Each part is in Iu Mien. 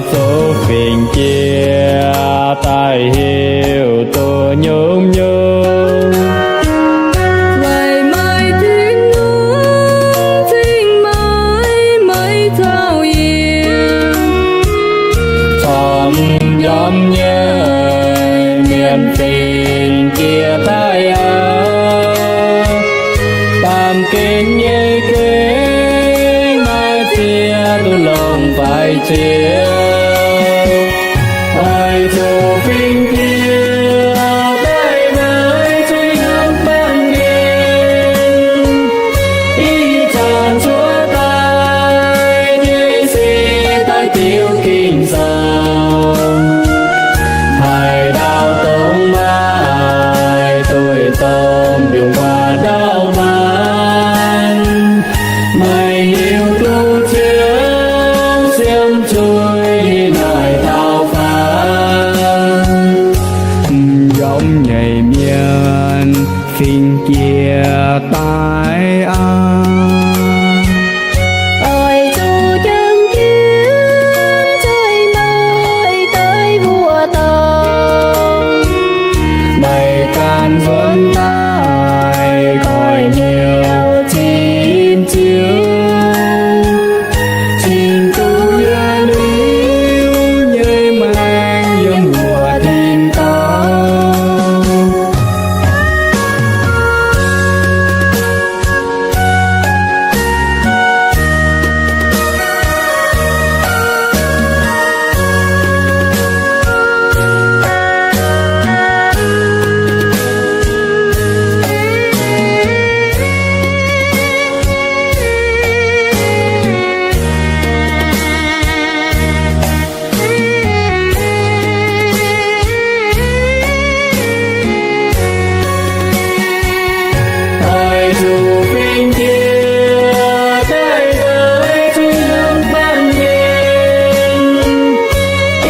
Zuqc fingx jiex daaih hiuv duqv nyungc-nyungc. Weic maaih Tin-Hungh cingx maaih, maaih taux yie. Corc m'njormh nyei mienh fingx jiex daaih aqv. Baamh gen nyei gengh maaih ziex duqv longc faix ziex. Oix zuqc fingx jiex daaih naaiv zuqc yiem baamh gen, ih zanc cuotv daaih nyei se daaih diuc Ging-Sou. Haaix dauh dongh maaih, duqv domh mbiungc guaax ndau-mbaang. Meih hiuv duqv Ziouv siemv zuiz yiem naaiv dauh faang. M'njormh nyei mienh fingx jiex daaih aqv. Oix zuqc jangx jienv nzengc maaih daaih mbuox dauh. Meih ganh nzuonx daaih goiv hnyouv zipv Ziouv, cingx duqv yietc liuz nyei maengc yiem mbuo tin-dorngh. Oix zuqc fingx jiex daaih naaiv zuqc yiem baamh gen,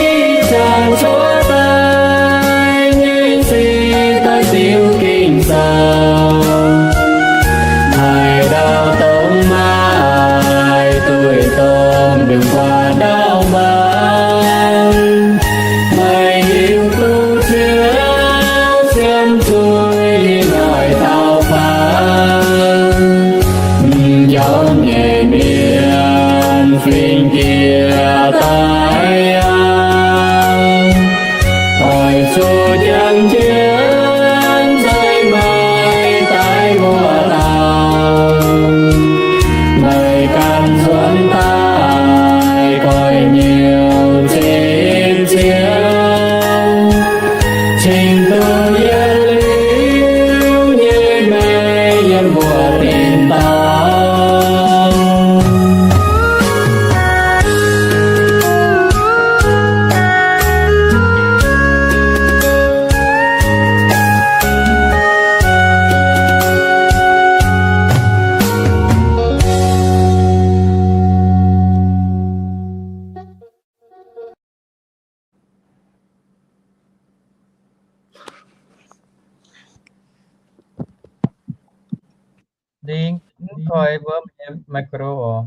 ih zanc cuotv daaih nyei se daaih diuc Ging-Sou. Haaix dauh dongh maaih, duqv domh mbiungc guaax ndau-mbaang. Meih hiuv duqv Ziouv siemv zuiz yiem naaiv dauh faang. M'njormh nyei mienh fingx jiex daaih aqv. Oix zuqc jangx jienv nzengc maaih daaih mbuox dauh. Meih ganh nzuonx daaih goiv hnyouv zipv Ziouv, cingx duqv yietc liuz nyei maengc yiem mbuo tin-dorngh. Ding, mv koi mbuo micro oc.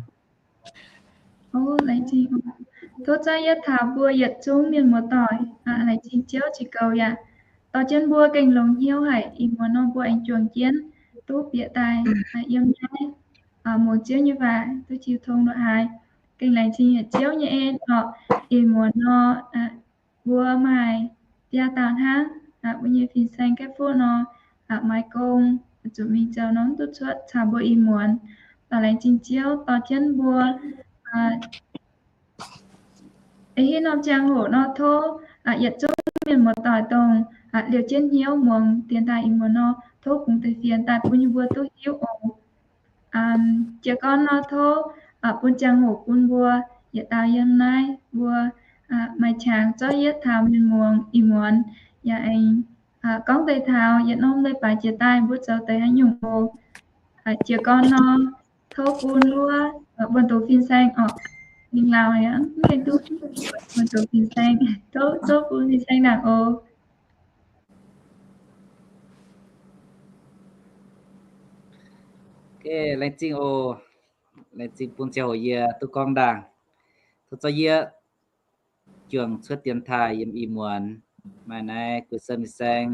Tov zanc yietv taux mbuo yietc zungv mienh muoz-doic, laengz zingh Ziouv jiex goux yaac dorh jienv mbuo gengh longx hnyouv haic. Ih muonz nor mbuo aengx juangc jienv duqv bieqc daaih yiem naaiv muangx Ziouv nyei waac, duqv jiu tong lorqc haaix. Gengh laengz zingh yietc Ziouv nyei en oc. Ih muonz nor mbuo maaih diaa dauh hnangv, mbuo nyei fin-saeng Gaeqv Fuqv nor, maaih gong, zuqc mingh zoux nor mv duqv cuotv caux mbuo ih muonz. Laengz zingh Ziouv dorh jienv mbuo ih hnoi norm ziangh hoc nor tov yietc zungv mienh muoz-doic dongh liouh jienv hnyouv muangx dienx daaih ih muonz nor, tov bungx deix fienx daaih bun yie mbuo duqv hiuv oc. Jiez gorn nor tov bun ziangh hoc bun mbuo yietc dauh yiem naaiv mbuo maaih qangx zorqv yietv taux mienh muangx ih muonz, yaac aengx gorngv deix taux yietc norm leiz-baaix jiex daaih mbuo zoux deix haaix nyungc oc. Jiez gorn nor tov bun wuov buonv-doqc fin-saeng oc. Mingh Laauv mv gaengh duqv buonv-doqc fin-saeng, tov bun fin-saeng ndaangc oc. Laengz zingh oc. Laengz zingh bun ziangh hoc yie duqv gorngv ndaangc. Tov zorqv yie juangc cuotv dienx taaih yiem ih muonz. Maaih naaiv Guoqv Sen fin-saeng,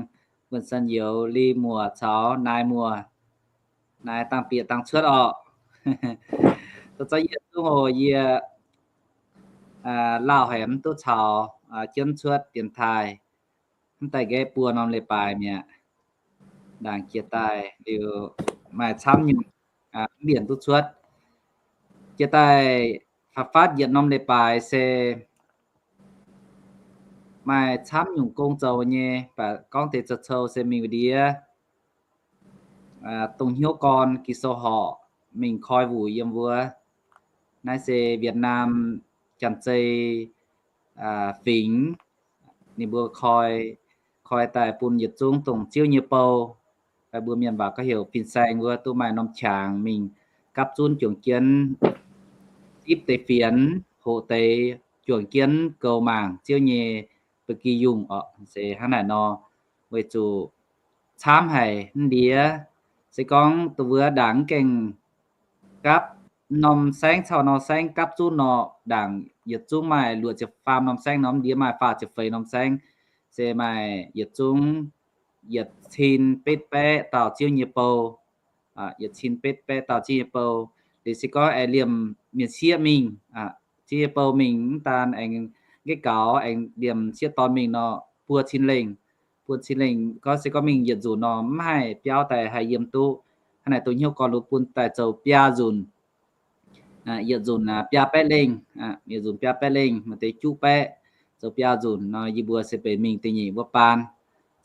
Guoqv Sen youz, Li Muoc caux Naaiv Muoc, naaiv dangh bieqc dangh cuotv orqc. Dorh zorqv yietc zungv oc, yie lauh haic mv duqv caux jienv cuotv dienx taaih. Mv daaih nqaeqv buo norm leiz-baaix mi'aqv. Ndaangc jiex daaih liuz maaih camv nyungc mv mbienc duqv cuotv. Jiex daaih faaux fatv yietc norm leiz-baaix se maaih camv nyungc gong zoux nyei, mv baac gorngv deix zoux cou se mingh wuov ndiev dongh hnyouv gorn Ging-Sou horqc mingh koi wuic yiem wuov. Naaiv se Việt Nam Janx-Zei fingx, ninh mbuo koi, koi daaih bun yietc zungv dongh Ziouv nyei bou, fai mbuo mienh waac gorngv heuc fin-saeng wuov, duqv maaih norm qangx mingh gapv zunv juangc jienv zipv deix fienx, hoqc deix, juangc jienv goux mangc Ziouv nyei ba'gi yungh orqc. Se hnangv naaic nor, weic zuqc camv haic mv ndiev. Se gorngv dongh wuov ndaangc mv gaengh gapv norm saengv caux norm saengv gapv zunv nor, ndaangc yietc zungv maaih luoqc ziepc faam norm saengv nor, mv ndiev maaih faah ziepc feix norm saengv, se maaih yietc zungv yietc cin betv baeqv dauh Ziouv nyei bou. Yietc cin betv baeqv dauh Ziouv nyei bou. Liuz se gorngv aengx liemh mienh sieqv mingh, Ziouv nyei bou mingh mv daan aengx nqaeqv gaux, aengx liemh sieqv dorn mingh nor, buo cin lengh. Buo cin lengh gorngv se gorngv mingh yietc nzunc nor, mv haih biauv daaih haih yiem duqv. Hnangv naaic dongh hnyouv gorn-lungh bun daaih zoux biaa nzunc. Yietc nzunc biaa baeqv lengh, yietc nzunc biaa baeqv lengh, maaih deix juqv baeqv, zoux biaa nzunc nor, yie mbuo se benx mingh da'nyeic wuov baan.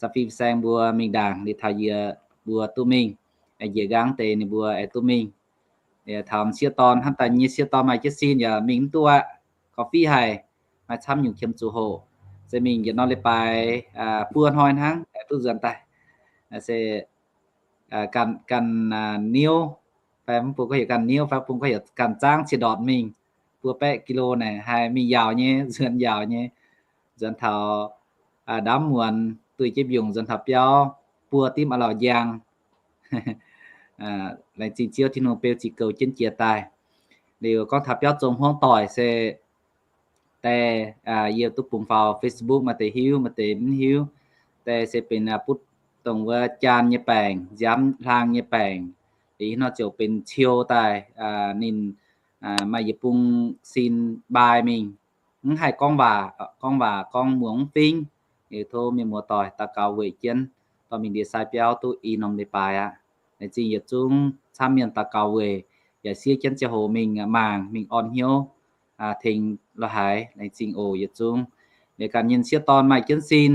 Za'fin fin-saeng mbuo mingh ndaangc liuz taux yie mbuo duqv mingh. Njiec nqaang deix ninh mbuo aengx duqv mingh. Taux m'sieqv dorn hnangv daaih nyei sieqv dorn maaih jienv sin yaac mingh mv duqv aqv. Gorqv-fiqv haic, maaih camv nyungc qiemx zuqc hoqc. Se mingh yietc norm leiz-baaix buo hnoi hnangv aengx duqv nzuonx daaih. Se ganh, ganh niouv, fai mv bung gorngv heuc ganh niouv, fai mv bung gorngv heuc ganh zaangv ciex ndortc mingh buo baeqv kilo naaic, haih mingh yaauc nyei, nzuonx yaauc nyei. Nzuonx taux ndamv muonz duih jienv mbiungc nzuonx taux biauv buo dimv a'lauc njang. Laengz zingh Ziouv Tin-Hungh beu ziqc goux jienv jiex daaih. Liuz gorngv taux biauv zong hmuangv doic se daaih, yie duqv bungx faaux Facebook, maaih deix hiuv, maaih deix mv hiuv. Daaih se benx butv dongh wuov jaan nyei baengc, nziaamv hlang nyei baengc. Liuz nor ziouc benx ciou daaih, ninh maaih yietc bung sin mbai mingh, mv haih gorngv waac, gorngv waac gorngv muangx mv fingx. Liuz tov mienh muoz-doic daux gaux weic jienv, dorh mingh ndie sai biauv duqv i norm leiz-baaix aqv. Laengz zingh yietc zungv camv mienh daux gaux weic, yaac siev jienv ziangh hoc mingh mangc, mingh orn hnyouv, tengx lorz haiz. Laengz zingh oc yietc zungv. Liuz ganh nyei sieqv dorn maaih jienv sin,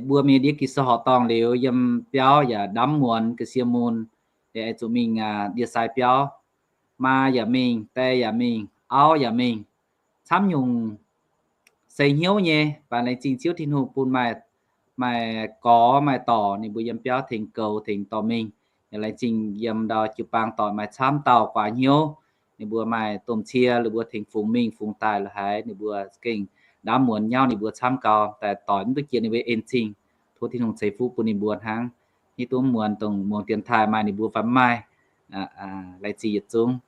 mbuo mingh ndiev Ging-Sou horqc dorngh liuz, yiem biauv yaac ndamv muonz ga'sie mun, liuz aengx zuqc mingh ndie sai biauv. Maa yaac mingh, die yaac mingh, auv yaac mingh, camv nyungc seix hnyouv nyei. Mv baac laengz zingh Ziouv Tin-Hungh bun maaih, maaih gorx maaih dorc ninh mbuo yiem biauv tengx goux tengx dorh mingh. Yaac laengz zingh yiem ndau jiu-baang doic maaih camv dauh guaax hnyouv, ninh mbuo maaih domh cie, ninh mbuo tengx fungx mingh fungx daaih lorz haiz, ninh mbuo gengh ndamv muonz nyauv ninh mbuo camv gau, daaih doic mv duqv jiex ninh mbuo en zingh. Tov Tin-Hungh ceix fuqv bun ninh mbuo hnangv. Hiuv duqv muonz dongh muangx dienx taaih maaih ninh mbuo fai mv maaih. Laengz zingh yietc zungv.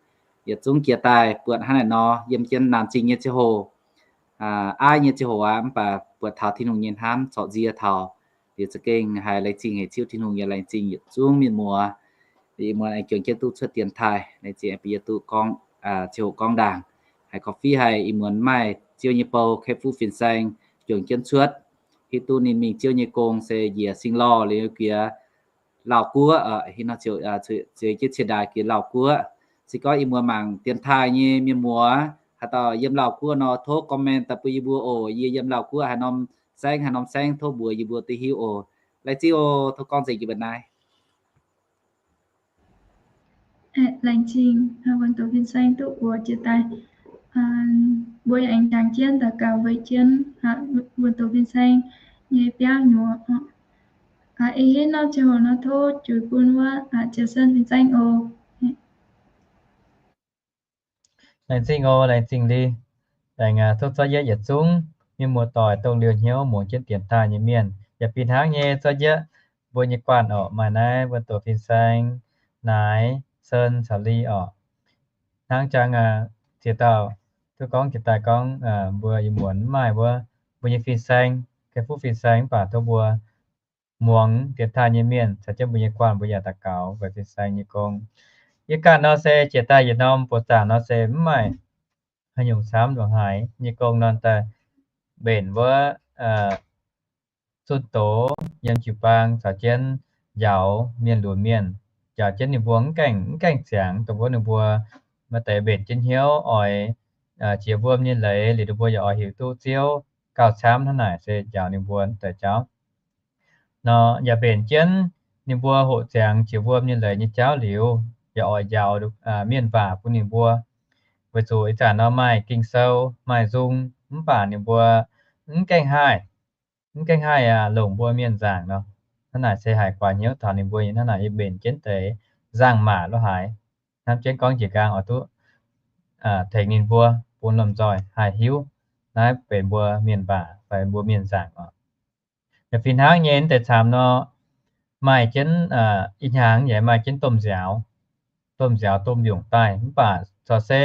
Yietc zungv jiex daaih buatc hnangv naaic nor, yiem jienv naanc zingh nyei ziangh hoc, aiv nyei ziangh hoc aqv, mv baac buatc taux Tin-Hungh nyei hnamv corc nzie taux. Liuz za'gengh haiz laengz zingh haic Ziouv Tin-Hungh, yaac laengz zingh yietc zungv mienh muoz. Ih muonz aengx juangc jienv duqv cuotv dienx taaih, laengz zingh aengx bieqc duqv gorngv, ziangh hoc gorngv ndaangc. Haiz gorqv-fiqv haic ih muonz maaih Ziouv nyei bou, kaeqv fuqv fin-saeng, juangc jienv cuotv. Hiuv duqv ninh mingh Ziouv nyei gong se njiec Sing Lauh liuz jiex Lauv Guoqv, hiuv nor ziouc, ziouc jienv ciex ndaaix jiex Lauv Guoqv. Se gorngv ih muonz mangc dienx taaih nyei mienh muoz, haaix dauh yiem Lauv Guoqv nor, tov comment daaih bun yie mbuo oc. Yie yiem Lauv Guoqv haaix norm saengv, haaix norm saengv, tov mbuox yie mbuo duqv hiuv oc. Laengz zingh oc. Tov gorngv nzengc jiex mbuo naaiv. Laengz zingh wuonh doz fin-saeng duqv buoz jiex daaih. Mbuo aengx jangx jienv daux gaux weic jienv wuonh doz fin-saeng nyei biauv nyuoz. Ih hnoi ziangh hoc nor tov juix bun wuov Ziouc Sen fin-saeng oc. Laengz zingh oc, laengz zingh Li. Aengx tov zorqv yietv yietc zungv mienh muoz-doic dongh liouh hnyouv muangx jienv dienx taaih nyei mienh yaac fih hnangv nyei. Zorqv yietv mbuo nyei guanh orqc, maaih naaiv wuonh doz fin-saeng, Naaiv, Sen caux Li orqc. Hnangv jangx ziex dauh duqv gorngv jiex daaih gorngv mbuo ih muonz mv maaih wuov mbuo nyei fin-saeng, gengh fuqv fin-saeng mv baac tov mbuo muangx dienx taaih nyei mienh caux jienv mbuo nyei guanh mbuo yaac daux gaux weic fin-saeng nyei gong. Yie ganh nor se jiex daaih yietc norm buoz zaangc nor se mv maaih haaix nyungc camv ndongc haaix nyei gong nor daaih mbenc wuov zunh doz yiem jiu-baang caux jienv njaaux mienh lunx mienh, njaaux jienv ninh mbuo mv gaengh, mv gaengh ziangx dongh wuov ninh mbuo maaih deix mbenc jienv hnyouv oix jiex wuom nyei leiz liuz ninh mbuo yaac oix hiuv duqv Ziouv gauh camv hnangv naaic se njaaux ninh mbuo deix jauv. Nor yaac mbenc jienv ninh mbuo hoqc ziangx jiex wuom nyei leiz nyei jauv liuz, yaac oix njaaux mienh waac bun ninh mbuo. Weic zuqc ih zanc nor maaih Ging-Sou, maaih nzung, mv baac ninh mbuo mv gaengh haih, mv gaengh haih longc mbuo mienh nzaangc nor. Hnangv naaic se haiz guaax hnyouv taux ninh mbuo nyei hnangv naaic yie mbenc jienv deix nzangc-maac lo haaix. Hnamv jienv gorngv njiec nqaang oix duqv tengx ninh mbuo bun lomh nzoih haih hiuv naaiv benx mbuo mienh waac fai mbuo mienh nzaangc oc. Yaac fih hnangv nyei deix camv nor, maaih jienv ih hnyangx yaac maaih jienv domh nziaaux, domh nziaaux domh mbiungc daaih mv baac corc se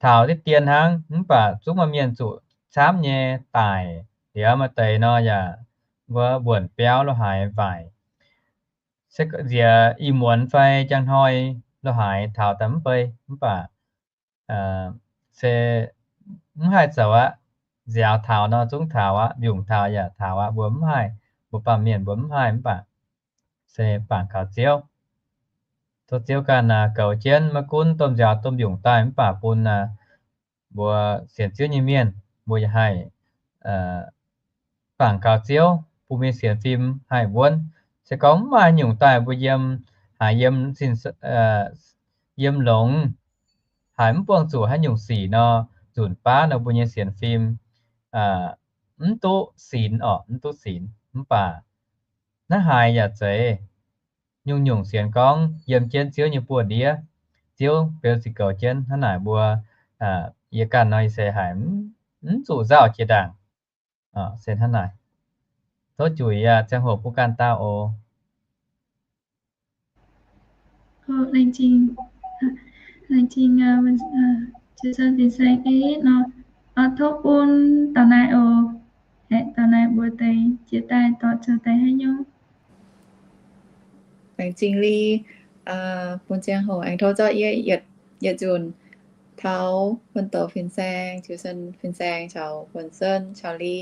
taux diqv dien hnangv mv baac zungv maaih mienh zuqc camv nyei daic. Liuz maaih deix nor yaac wuov mbuonc biauv lo haaix waaic, se nziex ih muonz fai njang hnoi lo haaix taux daaih mv bei mv baac se mv haih zoux aqv. Nziaaux taux nor zungv taux aqv, mbiungc taux yaac taux aqv. Mbuo mv haih, mbuo baamh mienh mbuo mv haih mv baac se bangc kaux Ziouv. Tov Ziouv ganh goux jienv maiv gunv domh nziaaux domh mbiungc daaih mv baac bun mbuo sienx Ziouv nyei mienh mbuo yaac haih bangc kaux Ziouv, bun mbuo nyei sienx fim haih wuonv. Se gorngv mv maaih haaix nyungc daaih mbuo yiem, haiz yiem, yiem longx, haiz mv buangh zuqc haaix nyungc sic nor, nzunc baav nor mbuo nyei sienx fim mv duqv sinx orqc, mv duqv sinx. Mv baac naaiv haiz yaac zeiz nyungc-nyungc sienx gorngv yiem jienv Ziouv nyei buoz-ndiev, Ziouv beu ziqc goux jienv hnangv naaic mbuo, yie ganh nor yie se haiz mv zuqc nzauh jiex ndaangc. Se hnangv naaic. Tov juix ziangh hoc bun ganh dauh oc. Laengz zingh, laengz zingh, Jiu-Sen Fin-Saeng eix nor, tov bun dauh naaiv oc. Dauh naaiv mbuo deix jiex daaih dorh zoux daaih haaix nyungc. Laengz zingh Li, bun ziangh hoc aengx tov zorqv yie yietc nzunc taux Huon Douz Fin-Saeng, Jiu-Sen Fin-Saeng caux Huon Sen caux Li.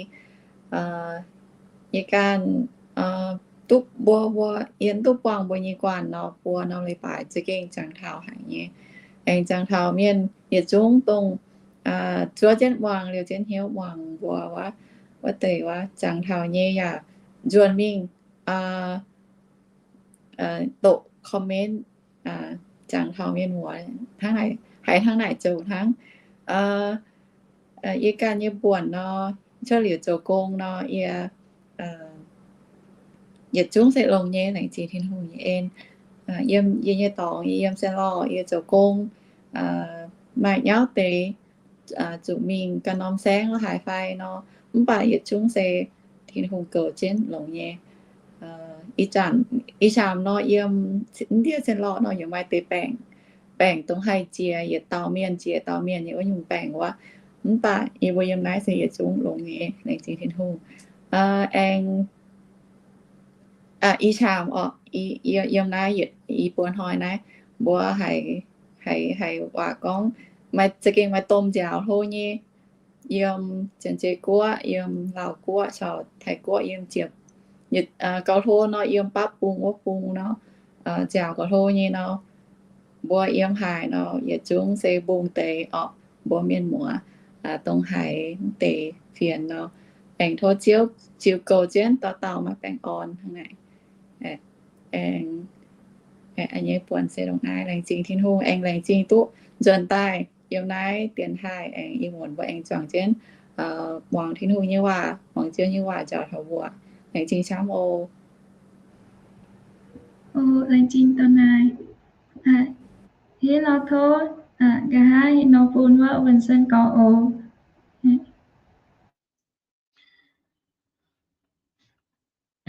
Yie ganh duqv mbuo, mbuo yiem duqv buangh mbuo nyei guanh nor, buo norm leiz-baaix za'gengh jangx taux haic nyei. Aengx jangx taux mienh yietc zungv dongh zuov jienv muangx, liouh jienv hnyouv muangx mbuo wuov, wuov deix wuov jangx taux nyei yaac nzuonx mingh doqc comment, jangx taux mienh muoz hnangv naaic, haiz hnangv naaic zoux hnangv. Yie ganh nyei buonc nor, cuotv liuz zoux gong nor, yie yietc zungv se longx nyei, laengz zingh Tin-Hungh nyei en. Yiem yie nyei dorngx, yie yiem Sien Lorh, yie zoux gong, maaih nyauv deix zuqc mingh ganh norm saengv lo haaix fai nor, mv baac yietc zungv se Tin-Hungh goux jienv longx nyei. Ih zanc, ih zanc nor yiem ndiev Sien Lorh nor yaac maaih deix baengc, baengc dongh haih jiex yietc dauh mienh, jiex dauh mienh nyei wuov nyungc baengc wuov. Mv baac yie mbuo yiem naaiv se yietc zungv longx nyei, laengz zingh Tin-Hungh. Aengx ih camv orqc, yiem naaiv yietc i buo hnoi naaiv, mbuo haiz, haiz waac gorngv maaih za'gengh maaih domh nziaaux hlo nyei, yiem Janx-Zei Guoqv, yiem Laauh Guoqv caux Taiv Guoqv, yiem ziepc, gauh hlo nor yiem Bapv Bung wuov bung nor, nziaaux gauh hlo nyei nor. Mbuo yiem haaix nor yietc zungv se mbungh deix orqc, mbuo mienh muoz dongh haaix deix fienx nor, aengx tov Ziouv ziux goux jienv dauh dauh maaih baengh orn hnangv naaic. Aengx nyei buonc se dongh naaiv, laengz zingh Tin-Hungh, aengx laengz zingh duqv nzuonx daaih yiem naaiv dienx taaih, aengx ih muonz mbuo aengx juangc jienv muangx Tin-Hungh nyei waac, muangx Ziouv nyei waac njaaux taux mbuo. Laengz zingh camv oc. Laengz zingh dauh naaic. Hitv nor tov, nqa'haav hitv nor bun wuov Win Sen gorx oc.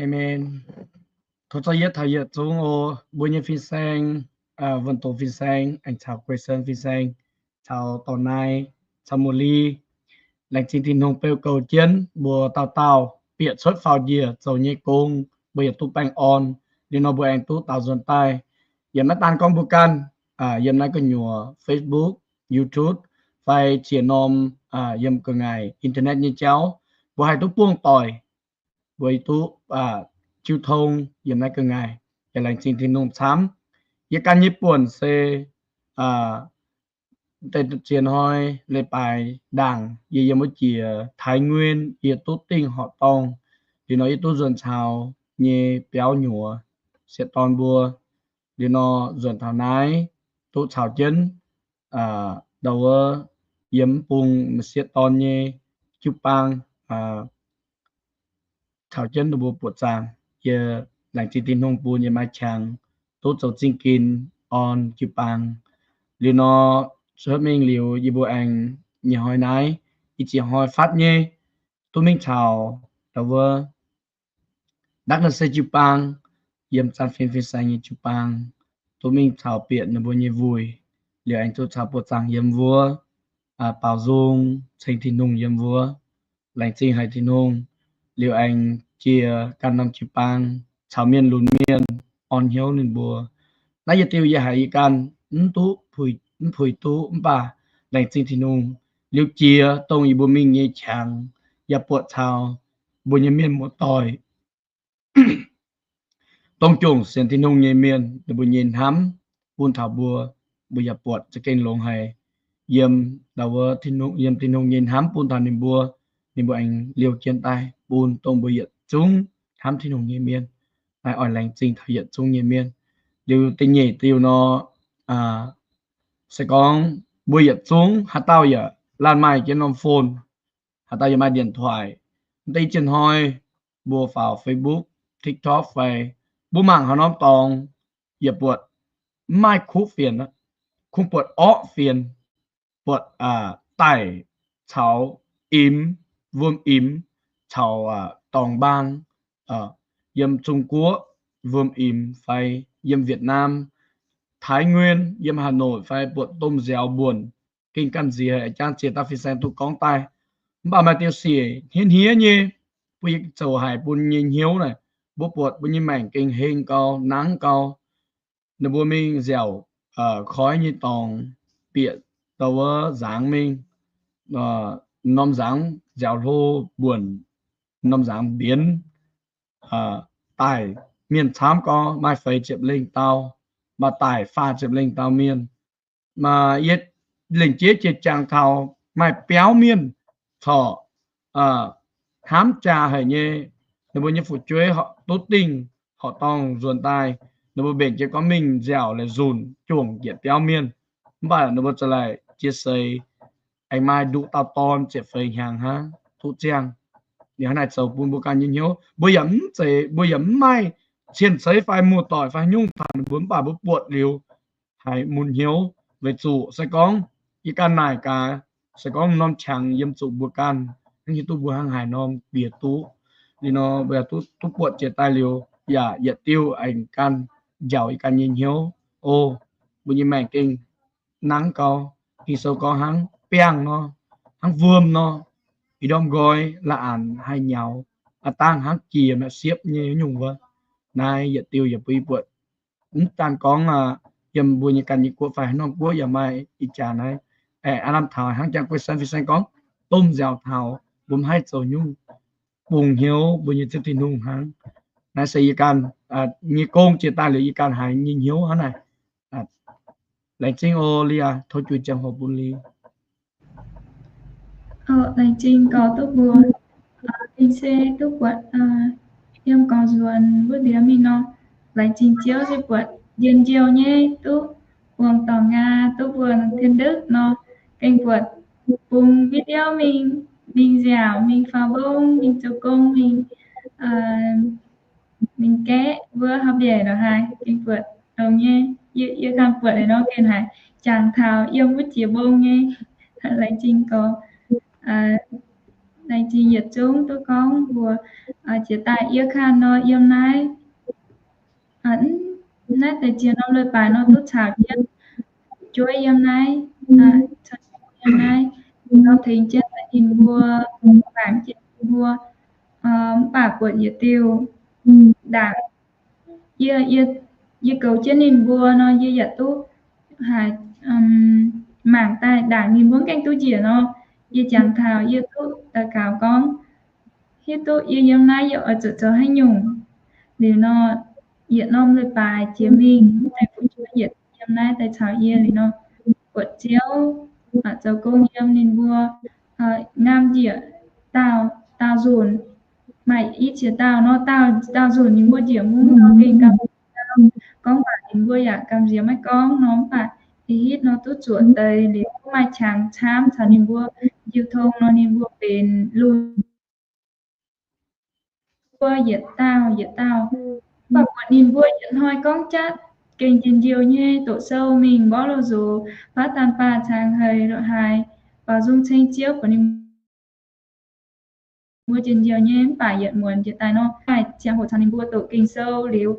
Amen. Tov zorqv yietv taux yietc zungv oc, mbuo nyei fin-saeng, Wuonh Doz fin-saeng, aengx caux Guei Sen fin-saeng, caux Dorh Naaiv, caux Mouc Li. Laengz zingh Tin-Hungh beu goux jienv mbuo dauh dauh bieqc cuotv faaux njiec zoux nyei gong, mbuo yietc duqv baengh orn. Liuz nor mbuo aengx duqv daaux nzuonx daaih. Yiem naaiv daan gorngv mbuo ganh, yiem naaiv gu'nyuoz Facebook, YouTube, fai ziex norm yiem gu'nguaaic internet nyei jauv, mbuo haih duqv buangh doic, mbuo duqv jiu tong yiem naaiv gu'nguaaic. Yaac laengz zingh Tin-Hungh camv. Yie ganh nyei buonc se deix ziex hnoi leiz-baaix ndaangc yie yiem wuov jiex Thái Nguyên, yie duqv dingh horqc dorngh. Liuz nor yie duqv nzuonx caux nyei biauv nyuoz sieqv dorn mbuo. Liuz nor nzuonx taux naaiv duqv caux jienv ndau wuov yiem mv bung m'sieqv dorn nyei jiu-baang caux jienv ninh mbuo buoqc zaangc. Yie laengz zingh Tin-Hungh bun yie maaih qangx duqv zoux zingh ginx orn jiu-baang. Liuz nor cuotv mingh liuz yie mbuo aengx nyei hnoi naaiv, ih ziex hnoi fatv nyei, duqv mingh caux ndau wuov Đắk Nông se jiu-baang, yiem Zaan Fin Fin Saeng nyei jiu-baang, duqv mingh caux bieqc ninh mbuo nyei wuic. Liuz aengx duqv caux buoqc zaangc yiem wuov, baaux nzung ceng Tin-Hungh yiem wuov. Laengz zingh haic Tin-Hungh. Liuz aengx jiex ganh norm jiu-baang caux mienh lunx mienh, orn hnyouv ninh mbuo. Naaiv yietc diuh yie haiz yie ganh mv duqv, mv puix duqv, mv baac laengz zingh Tin-Hungh. Liuz jiex dongh yie mbuo mingh nyei qangx yaac buatc caux mbuo nyei mienh muoz-doic, dongh jomc sienx Tin-Hungh nyei mienh, ninh mbuo nyei hnamv bun taux mbuo, mbuo yaac buatc za'gengh longx haic. Yiem, yiem Tin-Hungh nyei hnamv bun taux ninh mbuo, ninh mbuo aengx liouh jienv daaih bun dongh mbuo yietc zungv hnamv Tin-Hungh nyei mienh. Naaiv oix laengz zingh taux yietc zungv nyei mienh. Liuz da'nyeic diuh nor, se gorngv mbuo yietc zungv haaix dauh yaac laanh maaih jienv norm phone, haaix dauh yaac maaih điện thoại, mv deix i ziex hnoi mbuo faaux Facebook, TikTok fai mbuo mangc haaix norm dorngx yaac buatc mv maaih kuv fienx, kungx buatc orqv fienx, buatc daic caux imx, wuom-imx caux dorngx mbaang, yiem Trung Quốc wuom-imx fai yiem Việt Nam, Thái Nguyên, yiem Hà Nội fai buatc domh nziaaux mbuonc, gengh ganh nziex jangv ziex dauh fin-saeng duqv gorngv daaih. Mv baac maaih diuh sic hniev hniev nyei, mbuo yie zoux haic bun nyei hnyouv naaic, mbuo buatc mbuo nyei maengc gengh heng gau, nangv gau. Ninh mbuo mingh nziaauc koiv nyei dorngx, bieqc dou wuov nzangx mingh, norm nzangx nziaaux hlo mbuonc, norm nzangx mbienx, daic mienh camv gau, maaih feix ziepc lengh dauh, maaih daic faah ziepc lengh dauh mienh. Maaih yie lengc jeiv jiex jangx taux maaih biauv mienh corc hnamv jaa haic nyei, ninh mbuo nyei fu'jueiv duqv dingh horqc dorngh nzuonx daaih, ninh mbuo mbenc jienv gorngv mingh nziaauc la'zunc juangc njiec biauv mienh. Mv baac ninh mbuo za'laic jiex seix aengx maaih nduqc dauh dorn ziepc feix hnyangx hnangv duqv ziangh. Ninh hnangv naaic zoux bun mbuo ganh nyei hnyouv, mbuo yaac mv zeiz, mbuo yaac mv maaih cien-ceix fai muoz-doic fai haaix nyungc taux ninh mbuo, mv baac mbuo buatc liuz haiz mun hnyouv. Weic zuqc se gorngv yie ganh naaic gaax, se gorngv norm qangx yiem zuqc mbuo ganh, hnangv hiuv duqv mbuo hnangv haaix norm bieqc duqv. Liuz nor mbuo yaac duqv, duqv buatc jiex daaih liuz yaac yietc diuh aengx ganh njaaux yie ganh nyei hnyouv. O, mbuo nyei maengc gengh nangv gau. Ging-Sou gorngv hnangv biangh nor, hnangv wuom nor, ih ndorm nqoi la'anc haih nyaux, aav dangh hnangv jiex maaih siepv nyei nyungc wuov. Naaiv yietc diuh yaac bun yie buatc, mv daan gorngv yiem mbuo nyei ganh nyei guoqv fai haaix norm guoqv yaac maaih ih jaax naaiv. Aav lamh taux hnangv jangx guei san fin-saeng gorngv, domh nziaaux taux mbuo mv haih zoux nyungc, bungx hnyouv mbuo nyei Ziouv Tin-Hungh hnangv. Naaiv se yie ganh nyei gong jiex daaih liuz yie ganh haiz nyei hnyouv hnangv naaic. Laengz zingh oc, Lia, tov juix ziangh hoc bun Li. Laengz zingh gorx duqv mbuox, bing se duqv buatc yiem gorx nzuonx wuov ndiev mingh nor, laengz zingh Ziouv se buatc njien-youh nyei duqv muangx dorngx aqv, duqv mbuo tin deic nor, gengh buatc bungx video mingh, mingh nziaauc, mingh faaux mbong, mingh zoux gong, mingh mingh gaeqv wuov hauv mbiaec lorqc haaix, gengh buatc longx nyei. Yie ganh buatc liuz nor gengh haiz jangx taux yiem wuov jiex mbong nyei. Laengz zingh gorx, laengz zingh yietc zungv duqv gorngv mbuox jiex daaih yie ganh nor yiem naaiv, naaiv deix ziex norm leiz-baaix nor duqv caux jienv juov yiem naaiv, yiem naaiv nor tengx jienv daaih ninh mbuo, mangc jienv ninh mbuo, mv baac buatc yietc diuh ndaangc, yie, yie goux jienv ninh mbuo nor, yie yaac duqv haiz, mangc daaih ndaangc ninh mbuo mv gaengh duqv njiec nor, yie jangx taux yie duqv daux gaux gorngv, hiuv duqv yie yiem naaiv yie oix zuqc zoux haaix nyungc. Liuz nor, yietc norm leiz-baaix jiex mingh, mv deix fu'jueiv yietc yiem naaiv daaih caux yie liuz nor, buatc Ziouv zoux gong yiem ninh mbuo, ngamv njiec daauh, daauh nzunc, maaih i ziex dauh nor, daauh, daauh nzunc ninh mbuo njiec mungv nor gengh gamh, gorngv waac ninh mbuo yaac gamh nziex maiv gorngv nor, mv baac ih hitv nor duqv zuoqc deix liuz, maaih qangx camv caux ninh mbuo jiu tong nor, ninh mbuo benx lunx mbuo yietc dauh yietc dauh. Mv baac buatc ninh mbuo yietc hnoi gorngv jatv gengh njien-youh nyei, doqc sou mingh mborqv loz-nzox, baav daan baac cangx haiz lo haaix, baaux nzung ceng Ziouv buatc ninh mbuo njien-youh nyei. Mv baac yietc muonz jiex daaih nor, maaih ziangh hoc caux ninh mbuo doqc Ging-Sou liuz,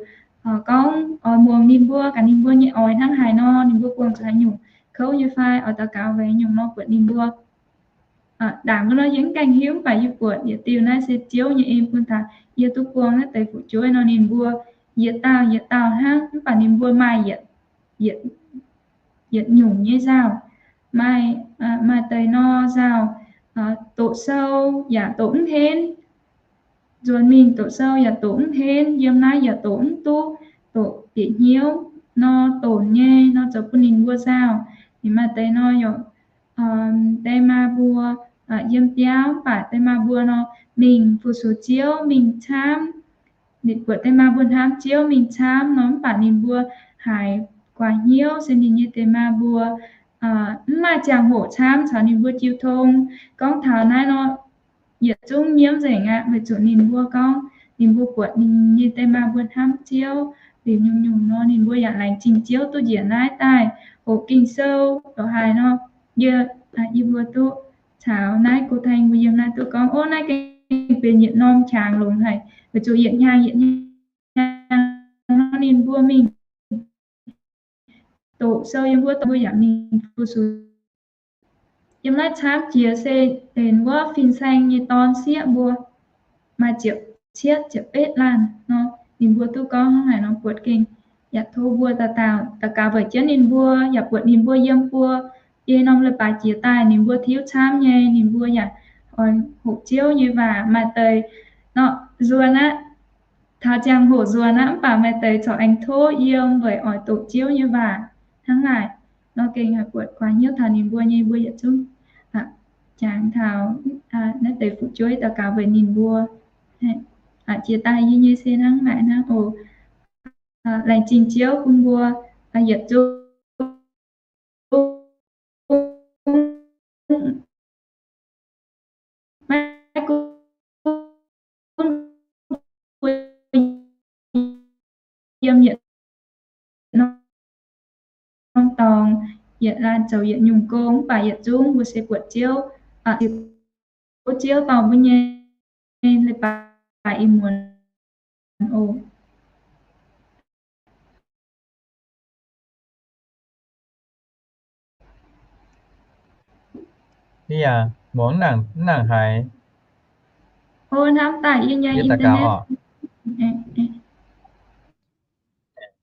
gorngv oix muangx ninh mbuo, gaax ninh mbuo nyei oix hnangv haaix nor, ninh mbuo buangh zuqc haaix nyungc kouv nyei fai oix daux gaux weic haaix nyungc nor, buatc ninh mbuo ndaangc wuov nor yie mv gaengh hiuv, mv baac yie buatc yietc diuh naaiv se Ziouv nyei en bun taux yie duqv buangh naaiv deix fu'jueiv nor, ninh mbuo yietc dauh yietc dauh hnangv, mv baac ninh mbuo maaih yietc, yietc nyungc nyei nzauh. Maaih, maaih deix nor nzauh doqc sou yaac doqc mv henv, nzuonx mingh doqc sou yaac doqc mv henv, yiem naaiv yaac doqc mv duqv, doqc bieqc hnyouv nor, donx nyei nor, zoux bun ninh mbuo nzauh. Ninh maaih deix nor yaac deix maa mbuo yiem biauv, mv baac deix maa mbuo nor mingh fu-sux Ziouv mingh camv. Ninh buatc deix maa mbuo hnamv Ziouv mingh camv nor, mv baac ninh mbuo haiz guaax hnyouv se ninh nyei deix maa mbuo mv maaih ziangh hoc camv caux ninh mbuo jiu tong. Gorngv taux naaiv nor, yietc zungv nyiemv nzengc aqv, weic zuqc ninh mbuo gorngv ninh mbuo buatc ninh nyei deix maa mbuo hnamv Ziouv liuz nyungc-nyungc nor, ninh mbuo yaac laengz zingh Ziouv duqv njiec naaiv daaih hoqc Ging-Sou lorqc haaix nor. Yie, yie mbuo duqv caux naaiv go taeng mbuo yiem naaiv duqv gorngv, ov, naaiv gengh benx yietc norm qangx longx haic, weic zuqc yietc hnyangx yietc hnyangx nor ninh mbuo mingh doqc sou yiem wuov, mbuo yaac mingh fu-sux. Yiem naaiv camv jiex se benx wuov fin-saeng nyei dorn sieqv mbuo, maaih ziepc cietv ziepc betv laanh nor, ninh mbuo duqv gorngv hnangv naaic nor buatc gengh yaac tov mbuo dauh dauh daux gaux weic jienv ninh mbuo, yaac buatc ninh mbuo yiem buo biei norm leiz-baaix jiex daaih ninh mbuo tiuv camv nyei, ninh mbuo yaac oix hoqc Ziouv nyei waac. Maaih deix nor nzuonx aqv, taux ziangh hoc nzuonx aqv, mv baac maaih deix corc aengx tov yiem weic oix doqc Ziouv nyei waac. Hnangv naaic nor gengh haih buatc guaax hnyouv taux ninh mbuo nyei, mbuo yietc zungv jangx taux naaiv deix fu'jueiv daux gaux weic ninh mbuo. Jiex daaih yie nyei se hnangv naaic hnangv oc. Laengz zingh Ziouv bun mbuo yietc zungv maiv gunv mbuo yiem yietc norm dorngx, yietc laanh zoux yietc nyungc gong, mv baac yietc zungv mbuo se buatc Ziouv, ziouc tov Ziouv dorh mbuo nyei leiz-baaix ih muonz oc. Ni yaac muangx mv nangc haaix. O, hnamv daaih yie nyei internet.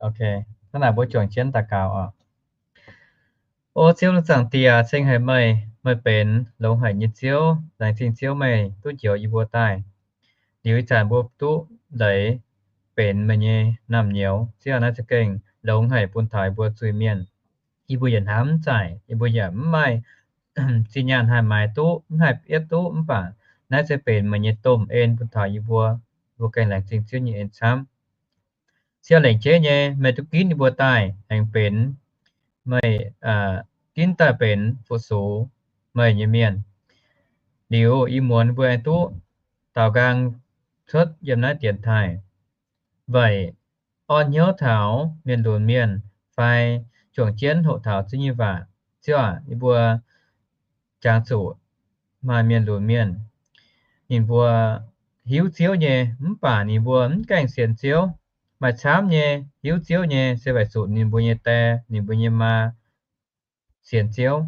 Ok, hnangv naaic mbuo juangc jienv daux gaux oc. O Ziouv, Zaangc Diex, ceng haic meih, meih benx longx haic nyei Ziouv. Laengz zingh Ziouv meih duqv njoux yie mbuo daaih. Liuz ih zanc mbuo duqv leiz benx meih nyei naamh nyouz. Ziouv, naaiv za'gengh longx haic bun taux yie mbuo zuiz-mienh. Yie mbuo yaac hnamv mv zaaic, yie mbuo yaac mv maaih zinh nyaanh haih maaiz duqv, mv haih bietv duqv, mv baac naaiv se benx meih nyei domh en bun taux yie mbuo. Yie mbuo gengh laengz zingh Ziouv nyei en camv. Ziouv, lengc jeiv nyei meih duqv ginv yie mbuo daaih aengx benx meih, ginv daaih benx fu-sux meih nyei mienh. Liuz ih muonz mbuo aengx duqv daaux nqaang cuotv yiem naaiv dienx taaih weic orn hnyouv taux mienh lunx mienh fai juangc jienv hoqc taux Ziouv nyei waac. Ziouv aac, yie mbuo jangx zuqc maaih mienh lunx mienh, ninh mbuo hiuv Ziouv nyei, mv baac ninh mbuo mv gaengh sienx Ziouv. Maaih camv nyei hiuv Ziouv nyei se weic zuqc ninh mbuo nyei die, ninh mbuo nyei maa sienx Ziouv.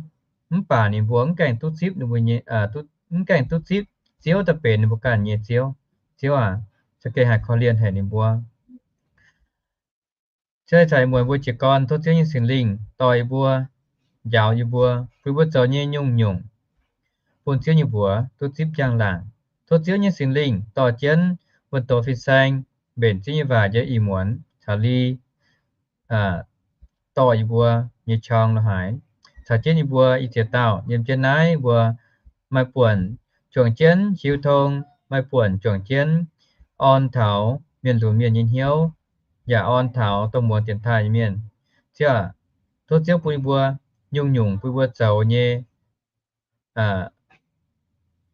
mv baac ninh mbuo mv gaengh duqv zipv ninh mbuo nyei, mv gaengh duqv zipv Ziouv daaih benx ninh mbuo ganh nyei Ziouv. Ziouv aac, za'gengh haih korv-lienh haic ninh mbuo. Ziouv caux muonz mbuo jiez gorn, tov Ziouv nyei Singx Lingh dorh yie mbuo, njaaux yie mbuo, bun yie mbuo zoux nyei nyungc-nyungc bun Ziouv nyei mbuox duqv zipv njang-laangc. Tov Ziouv nyei Singx Lingh dorh jienv wuon doz fin-saeng mbenc Ziouv nyei waac njien-youh ih muonz caux li dorh yie mbuo nyei qong lorz haaix, caux jienv yie mbuo ih ziex dauh yiem jienv naaiv mbuo maaih buonc juangc jienv hiuv tong, maaih buonc juangc jienv orn taux mienh lunx mienh nyei hnyouv, yaac orn taux dongh muangx dienx taaih nyei mienh. Ziouv aac, tov Ziouv bun yie mbuo nyungc-nyungc bun yie mbuo zoux nyei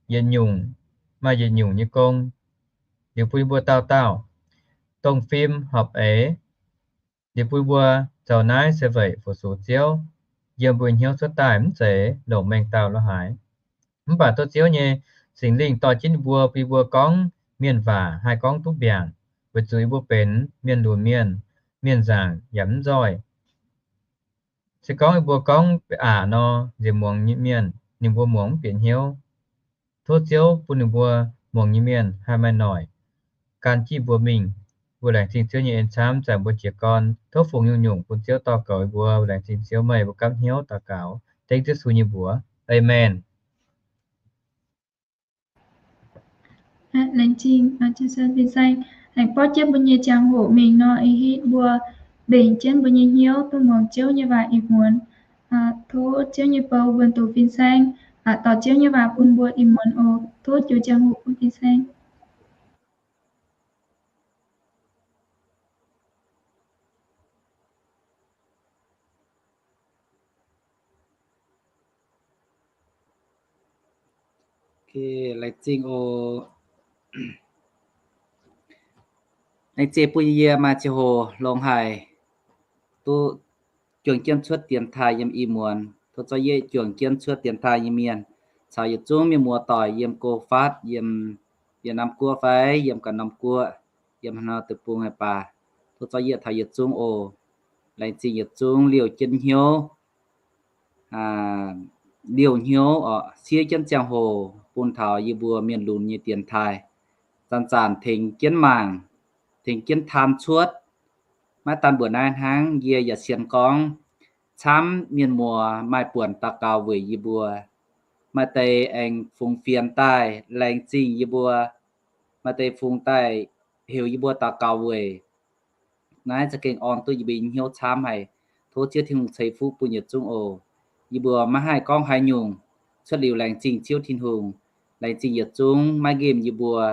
yietc nyungc maaih yietc nyungc nyei gong, liuz bun yie mbuo dauh dauh dongh fim horpc eix, liuz bun yie mbuo zoux naaiv se weic fu-sux Ziouv, yiem mbuo hnyouv cuotv daaih mv zeiz longc mengh dauh lorz haaix. Mv baac tov Ziouv nyei Singx Lingh dorh jienv yie mbuo, bun yie mbuo gorngv mienh waac haih gorngv duqv mbiaangc, weic zuqc yie mbuo benx mienh lunx mienh, mienh nzaangc yaac mv nzoih. Se gorngv yie mbuo gorngv aqc nor, nziex muangx nyei mienh ninh mbuo muangx mv bieqc hnyouv. Tov Ziouv bun ninh mbuo muangx nyei mienh haih maaih noic gan jienv mbuo mingh. Mbuo laengz zingh Ziouv nyei en camv, zanc mbuo jiez gorn tov fungx nyungc-nyungc bun Ziouv dorh goux yie mbuo. Laengz zingh Ziouv, meih mbuo gapv hnyouv daux gaux dengv Ziouv Yesu nyei mbuox. Aamen. Laengz zingh, laengz borv jienv mbuo nyei ziangh hoc mingh nor, ih hitv mbuo mbenc jienv mbuo nyei hnyouv duqv muangx Ziouv nyei waac ih muonz. Tov Ziouv nyei bou wuon doz fin-saeng, dorh Ziouv nyei waac bun mbuo ih muonz oc. Tov joux ziangh hoc bun fin-saeng. Laengz zingh oc. Laengz zingh bun yie maaih ziangh hoc longx haic duqv juangc jienv cuotv dienx taaih yiem ih muonz. Tov zorqv yie juangc jienv cuotv dienx taaih nyei mienh caux yietc zungv mienh muoz-doic yiem go faatv, yiem Việt Nam guoqv fai yiem ganh norm guoqv, yiem haaix norm deic-bung haaix baac, tov zorqv yie taux yietc zungv oc. Laengz zingh yietc zungv liouh jienv hnyouv, liouh hnyouv oc, siev jienv ziangh hoc bun taux yie mbuo mienh lunx nyei dienx taaih zanc-zanc tengx jienv mangc, tengx jienv taan cuotv. Maiv daan mbuoqc naaiv hnangv, yie yaac sienx gorngv camv mienh muoz maaih buonc daux gaux weic yie mbuo. Maaih deix aengx fungx fienx daaih laengz zingh yie mbuo, maaih deix fungx daaih heuc yie mbuo daux gaux weic. Naaiv za'gengh orn duqv yie mbuo nyei hnyouv camv haic. Tov Ziouv Tin-Hungh ceix fuqv bun yietc zungv oc. Yie mbuo maiv haih gorngv haaix nyungc, cuotv liuz laengz zingh Ziouv Tin-Hungh, laengz zingh yietc zungv maiv nqemh yie mbuo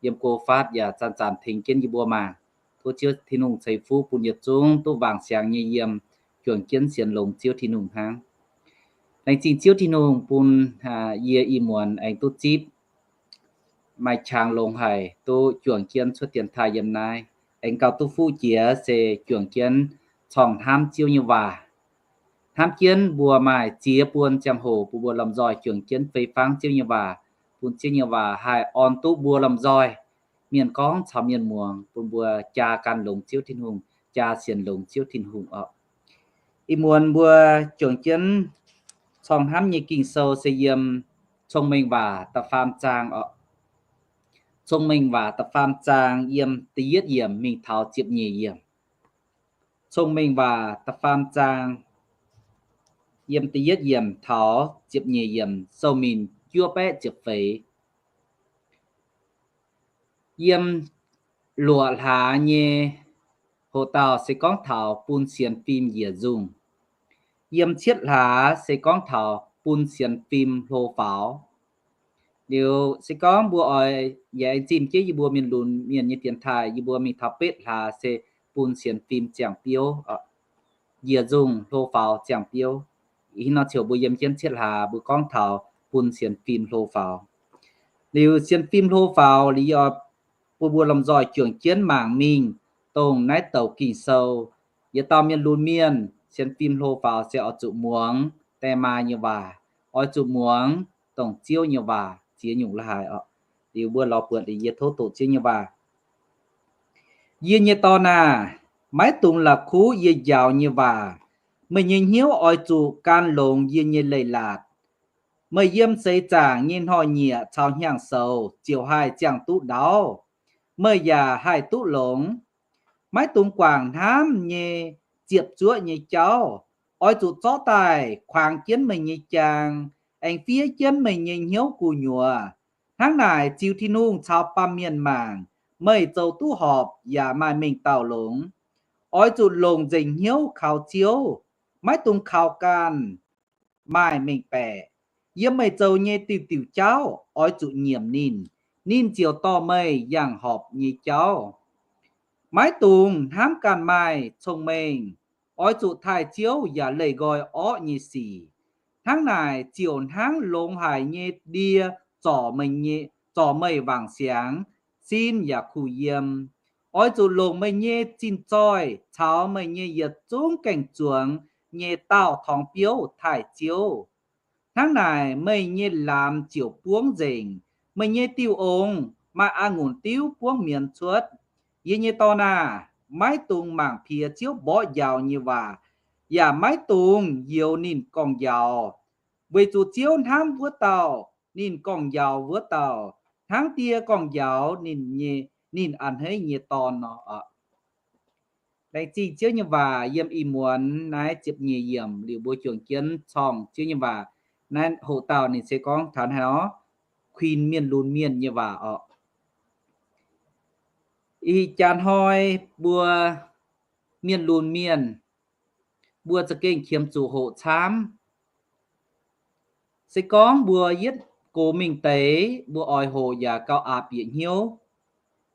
yiem go faatv yaac zanc-zanc tengx jienv yie mbuo mangc. Tov Ziouv Tin-Hungh ceix fuqv bun yietc zungv duqv wangc siangx nyei yiem juangc jienv sienx longx Ziouv Tin-Hungh hnangv. Laengz zingh Ziouv Tin-Hungh bun yie ih muonz aengx duqv zipv maaih qangx longx haic duqv juangc jienv cuotv dienx taaih yiem naaiv. Aengx gauh duqv fuqv jiex se juangc jienv corng hnamv Ziouv nyei waac. Hnamv jienv mbuo maaih ziex buon ziangh hoc bun mbuo lomh nzoih juangc jienv fei fangv Ziouv nyei waac, bun Ziouv nyei waac haih orn duqv mbuo lomh nzoih, mienh gorngv caux mienh muangx, bun mbuo jaa gan longx Ziouv Tin-Hungh, jaa sienx longx Ziouv Tin-Hungh oc. Ih muonz mbuo juangc jienv corng hnamv nyei Ging-Sou se yiem Cong-Mengh Waac da'faam zaang oc. Cong-Mengh Waac da'faam zaang yiem da'yietv yiemc mingh taux ziepc nyeic yiemc. Cong-Mengh Waac da'faam zaang yiem da'yietv yiemc taux ziepc nyeic yiemc, sou-minc juov baeqv ziepc feix. Yiem luoqc hlaax nyei hoc dauh se gorngv taux bun sienx fim njiec nzungh. Yiem cietv hlaax se gorngv taux bun sienx fim hlo faaux. Liuz se gorngv mbuo oix yaac aengx zimh jienv yie mbuo mienh lunx mienh nyei dienx taaih, yie mbuo mingh taux betv hlaax se bun sienx fim ziangh biouv, njiec nzungh hlo faaux ziangh biouv. Ih hnoi ziouc mbuo yiem jienv cietv hlaax mbuo gorngv taux bun sienx fim hlo faaux. Liuz sienx fim hlo faaux liuz, yie oix bun mbuo lomh nzoih juangc jienv mangc mingh dongh naaiv douc Ging-Sou, yietc dauh mienh lunx mienh sienx fim hlo faaux se oix zuqc muangx die maa nyei waac, oix zuqc muangx dongh Ziouv nyei waac ziex nyungc la'haaix oc. Liuz mbuo lorz buonc liuz yie tov doqc Ziouv nyei waac. Yie nyei dorn aah! Maiv dungx la'kuqv yie njaaux nyei waac. Meih nyei hnyouv oix zuqc gan longx yie nyei leiz-latc. Meih yiem seix zaangc nyei hnoi-nyieqc caux hnyangx-soux ziouc haih ziangh duqv ndaauv. Meih yaac haih duqv longx. Maiv dungx guangc hnamv nyei ziepc zuoqv nyei jauv. Oix zuqc zorqv daaih kuangx jienv meih nyei jaang, aengx fiev jienv meih nyei hnyouv gu'nyuoz. Hnangv naaic, ziux Tin-Hungh caux baamh mienh mangc, meih zoux duqv horpc yaac maaih mengh dauh longx. Oix zuqc longc nzengc hnyouv kaux Ziouv, maiv dungx kaux ganh maaih mengh baeqc. Yiem meih zoux nyei diuh diuh jauv oix zuqc nyiemc ninh. Ninh ziouc dorh meih yangh horpc nyei jauv. Maiv dungx hnamv ganh maaih cong-mengh. Oix zuqc taaih Ziouv yaac leih nqoi orqv nyei sic. Hnangv naaic ziouc hnangv longx haic nyei ndie zorc meih wangc siangx, sin yaac kuh yiem. Oix zuqc longc meih nyei zinh zoih caux meih nyei yietc zungv gaeng zuangx nyei daauh torngx biouv taaih Ziouv. Hnangv naaic meih nyei laamz ziouc buangv nzengc, meih nyei diuh ong maaih a'ngunc diuv buangv mienz cuotv. Yie nyei dorn aah! Maiv dungx mangc piex Ziouv mborqv njaaux nyei waac, yaac maiv dungx youx ninh gorngv-njaaux. Weic zuqc Ziouv hnamv wuov dauh, ninh gorngv-njaaux wuov dauh hnangv die gorngv-njaaux ninh a'hneiv nyei dorn nor. Laengz zingh Ziouv nyei waac yiem ih muonz naaiv ziepc nyeic yiemc liuz mbuo juangc jienv corng Ziouv nyei waac. Naaiv hoqc dauh ninh se gorngv taux haaix nor, kuinx mienh lunx mienh nyei waac orqc. Ih jaax hnoi mbuo mienh lunx mienh, mbuo za'gengh qiemx zuqc hoqc camv. Se gorngv mbuo yietv gox mingh deix, mbuo oix hoqc yaac gauh aqc bieqc hnyouv.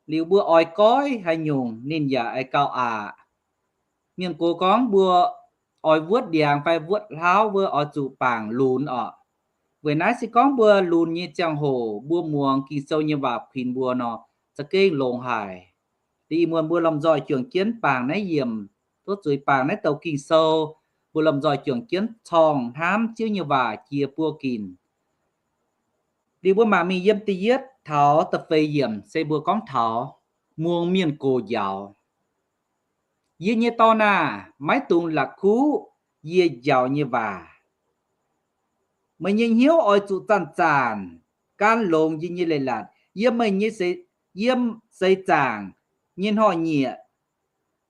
Liuz mbuo oix goiv haaix nyungc ninh yaac aengx gauh aqc. Mienh gox gorngv mbuo oix wuotv ndiangx fai wuotv hlauv wuov oix zuqc bangc lunx orqc. Weic naaiv se gorngv mbuo lunx nyei ziangh hoc mbuo muangx Ging-Sou nyei waac kuinx mbuo nor, za'gengh longx haic. Liuz ih muonz mbuo lomh nzoih juangc jienv bangc naaiv yiemc, duqv zuiz bangc naaiv douc Ging-Sou, mbuo lomh nzoih juangc jienv corng hnamv Ziouv nyei waac jiex buo ginc. Liuz mbuo mangc mingh yiem da'yietv taux da'feix yiemc se mbuo gorngv taux muangx mienh gox njaaux. Yie nyei dorn aah! Maiv dungx la'kuqv yie njaaux nyei waac. Meih nyei hnyouv oix zuqc zanc-zanc gan longx yie nyei leiz-latc. Yiem meih nyei, yiem seix zaangc nyei hnoi-nyieqc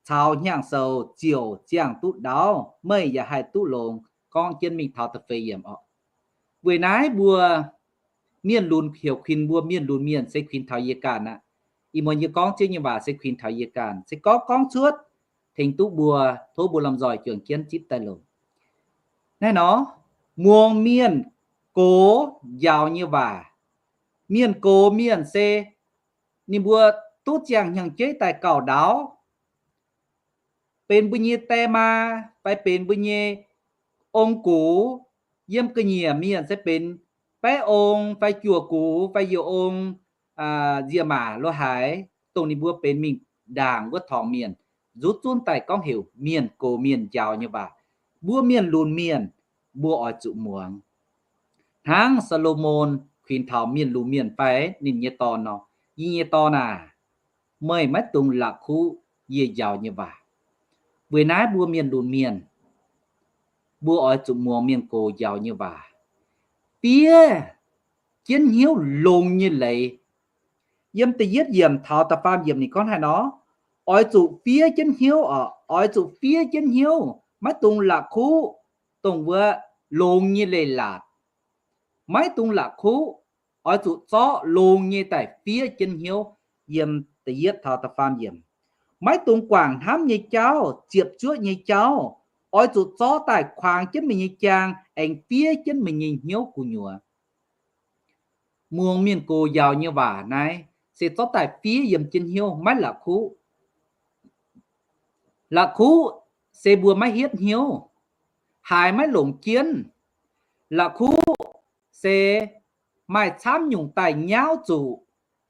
caux hnyangx-soux ziouc ziangh duqv ndaauv, meih yaac haih duqv longx. Gorngv jienv mingh taux da'feix yiemc orqc. Weic naaiv mbuo mienh lunx heuc kuinx mbuo mienh lunx mienh se kuinx taux yie ganh aqv. Ih muonz yie gorngv Ziouv nyei waac se kuinx taux yie ganh. Se gorngv gorngv cuotv tengx duqv mbuo, tov mbuo lomh nzoih juangc jienv zipv daaih longc. Naaiv nor, muangx mienh gox njaaux nyei waac. Mienh gox mienh se ninh mbuo duqv ziangh hnyangx-jeiv daaih gauh ndaauv, benx mbuo nyei die maa fai benx mbuo nyei ong-gux. Yiem ga'nyiec mienh se benx baeqv ong fai juoz-gux fai youh ong, nziex maac lo haaix, dongh ninh mbuo benx mingh ndaangc wuov torngx mienh, nzuqc zunv daaih gorngv heuc mienh gox mienh njaaux nyei waac. Mbuo mienh lunx mienh, mbuo oix zuqc muangx hnangv Saa^lo^morn kuinx taux mienh lunx mienh fai ninh nyei dorn nor, Yie nyei dorn aah! Meih maiv dungx la'kuqv yie njaaux nyei waac. Weic naaiv mbuo mienh lunx mienh, mbuo oix zuqc muangx mienh gox njaaux nyei waac, fiev jienv hnyouv longx nyei leiz. Yiem da'yietv yiemc taux da'faam yiemc ninh gorngv haaix nor, oix zuqc fiev jienv hnyouv oc, oix zuqc fiev jienv hnyouv, maiv dungx la'kuqv dongh wuov longx nyei leiz-latc. Maiv dungx la'kuqv, oix zuqc zorqv longx nyei daaih fiev jienv hnyouv. Yiem da'yietv taux da'faam yiemc, maiv dungx guangc hnamv nyei jauv, ziepc zuoqv nyei jauv. Oix zuqc zorqv daaih kuangx jienv meih nyei jaang, aengx fiev jienv meih nyei hnyouv gu'nyuoz. Muangx mienh gox njaaux nyei waac naaiv se zorqv daaih fiev yiem jienv hnyouv, maiv la'kuqv. La'kuqv se mbuo maiv hietv hnyouv, haiz maiv longc jienv. La'kuqv se maaih camv nyungc daaih nyauv zuqc,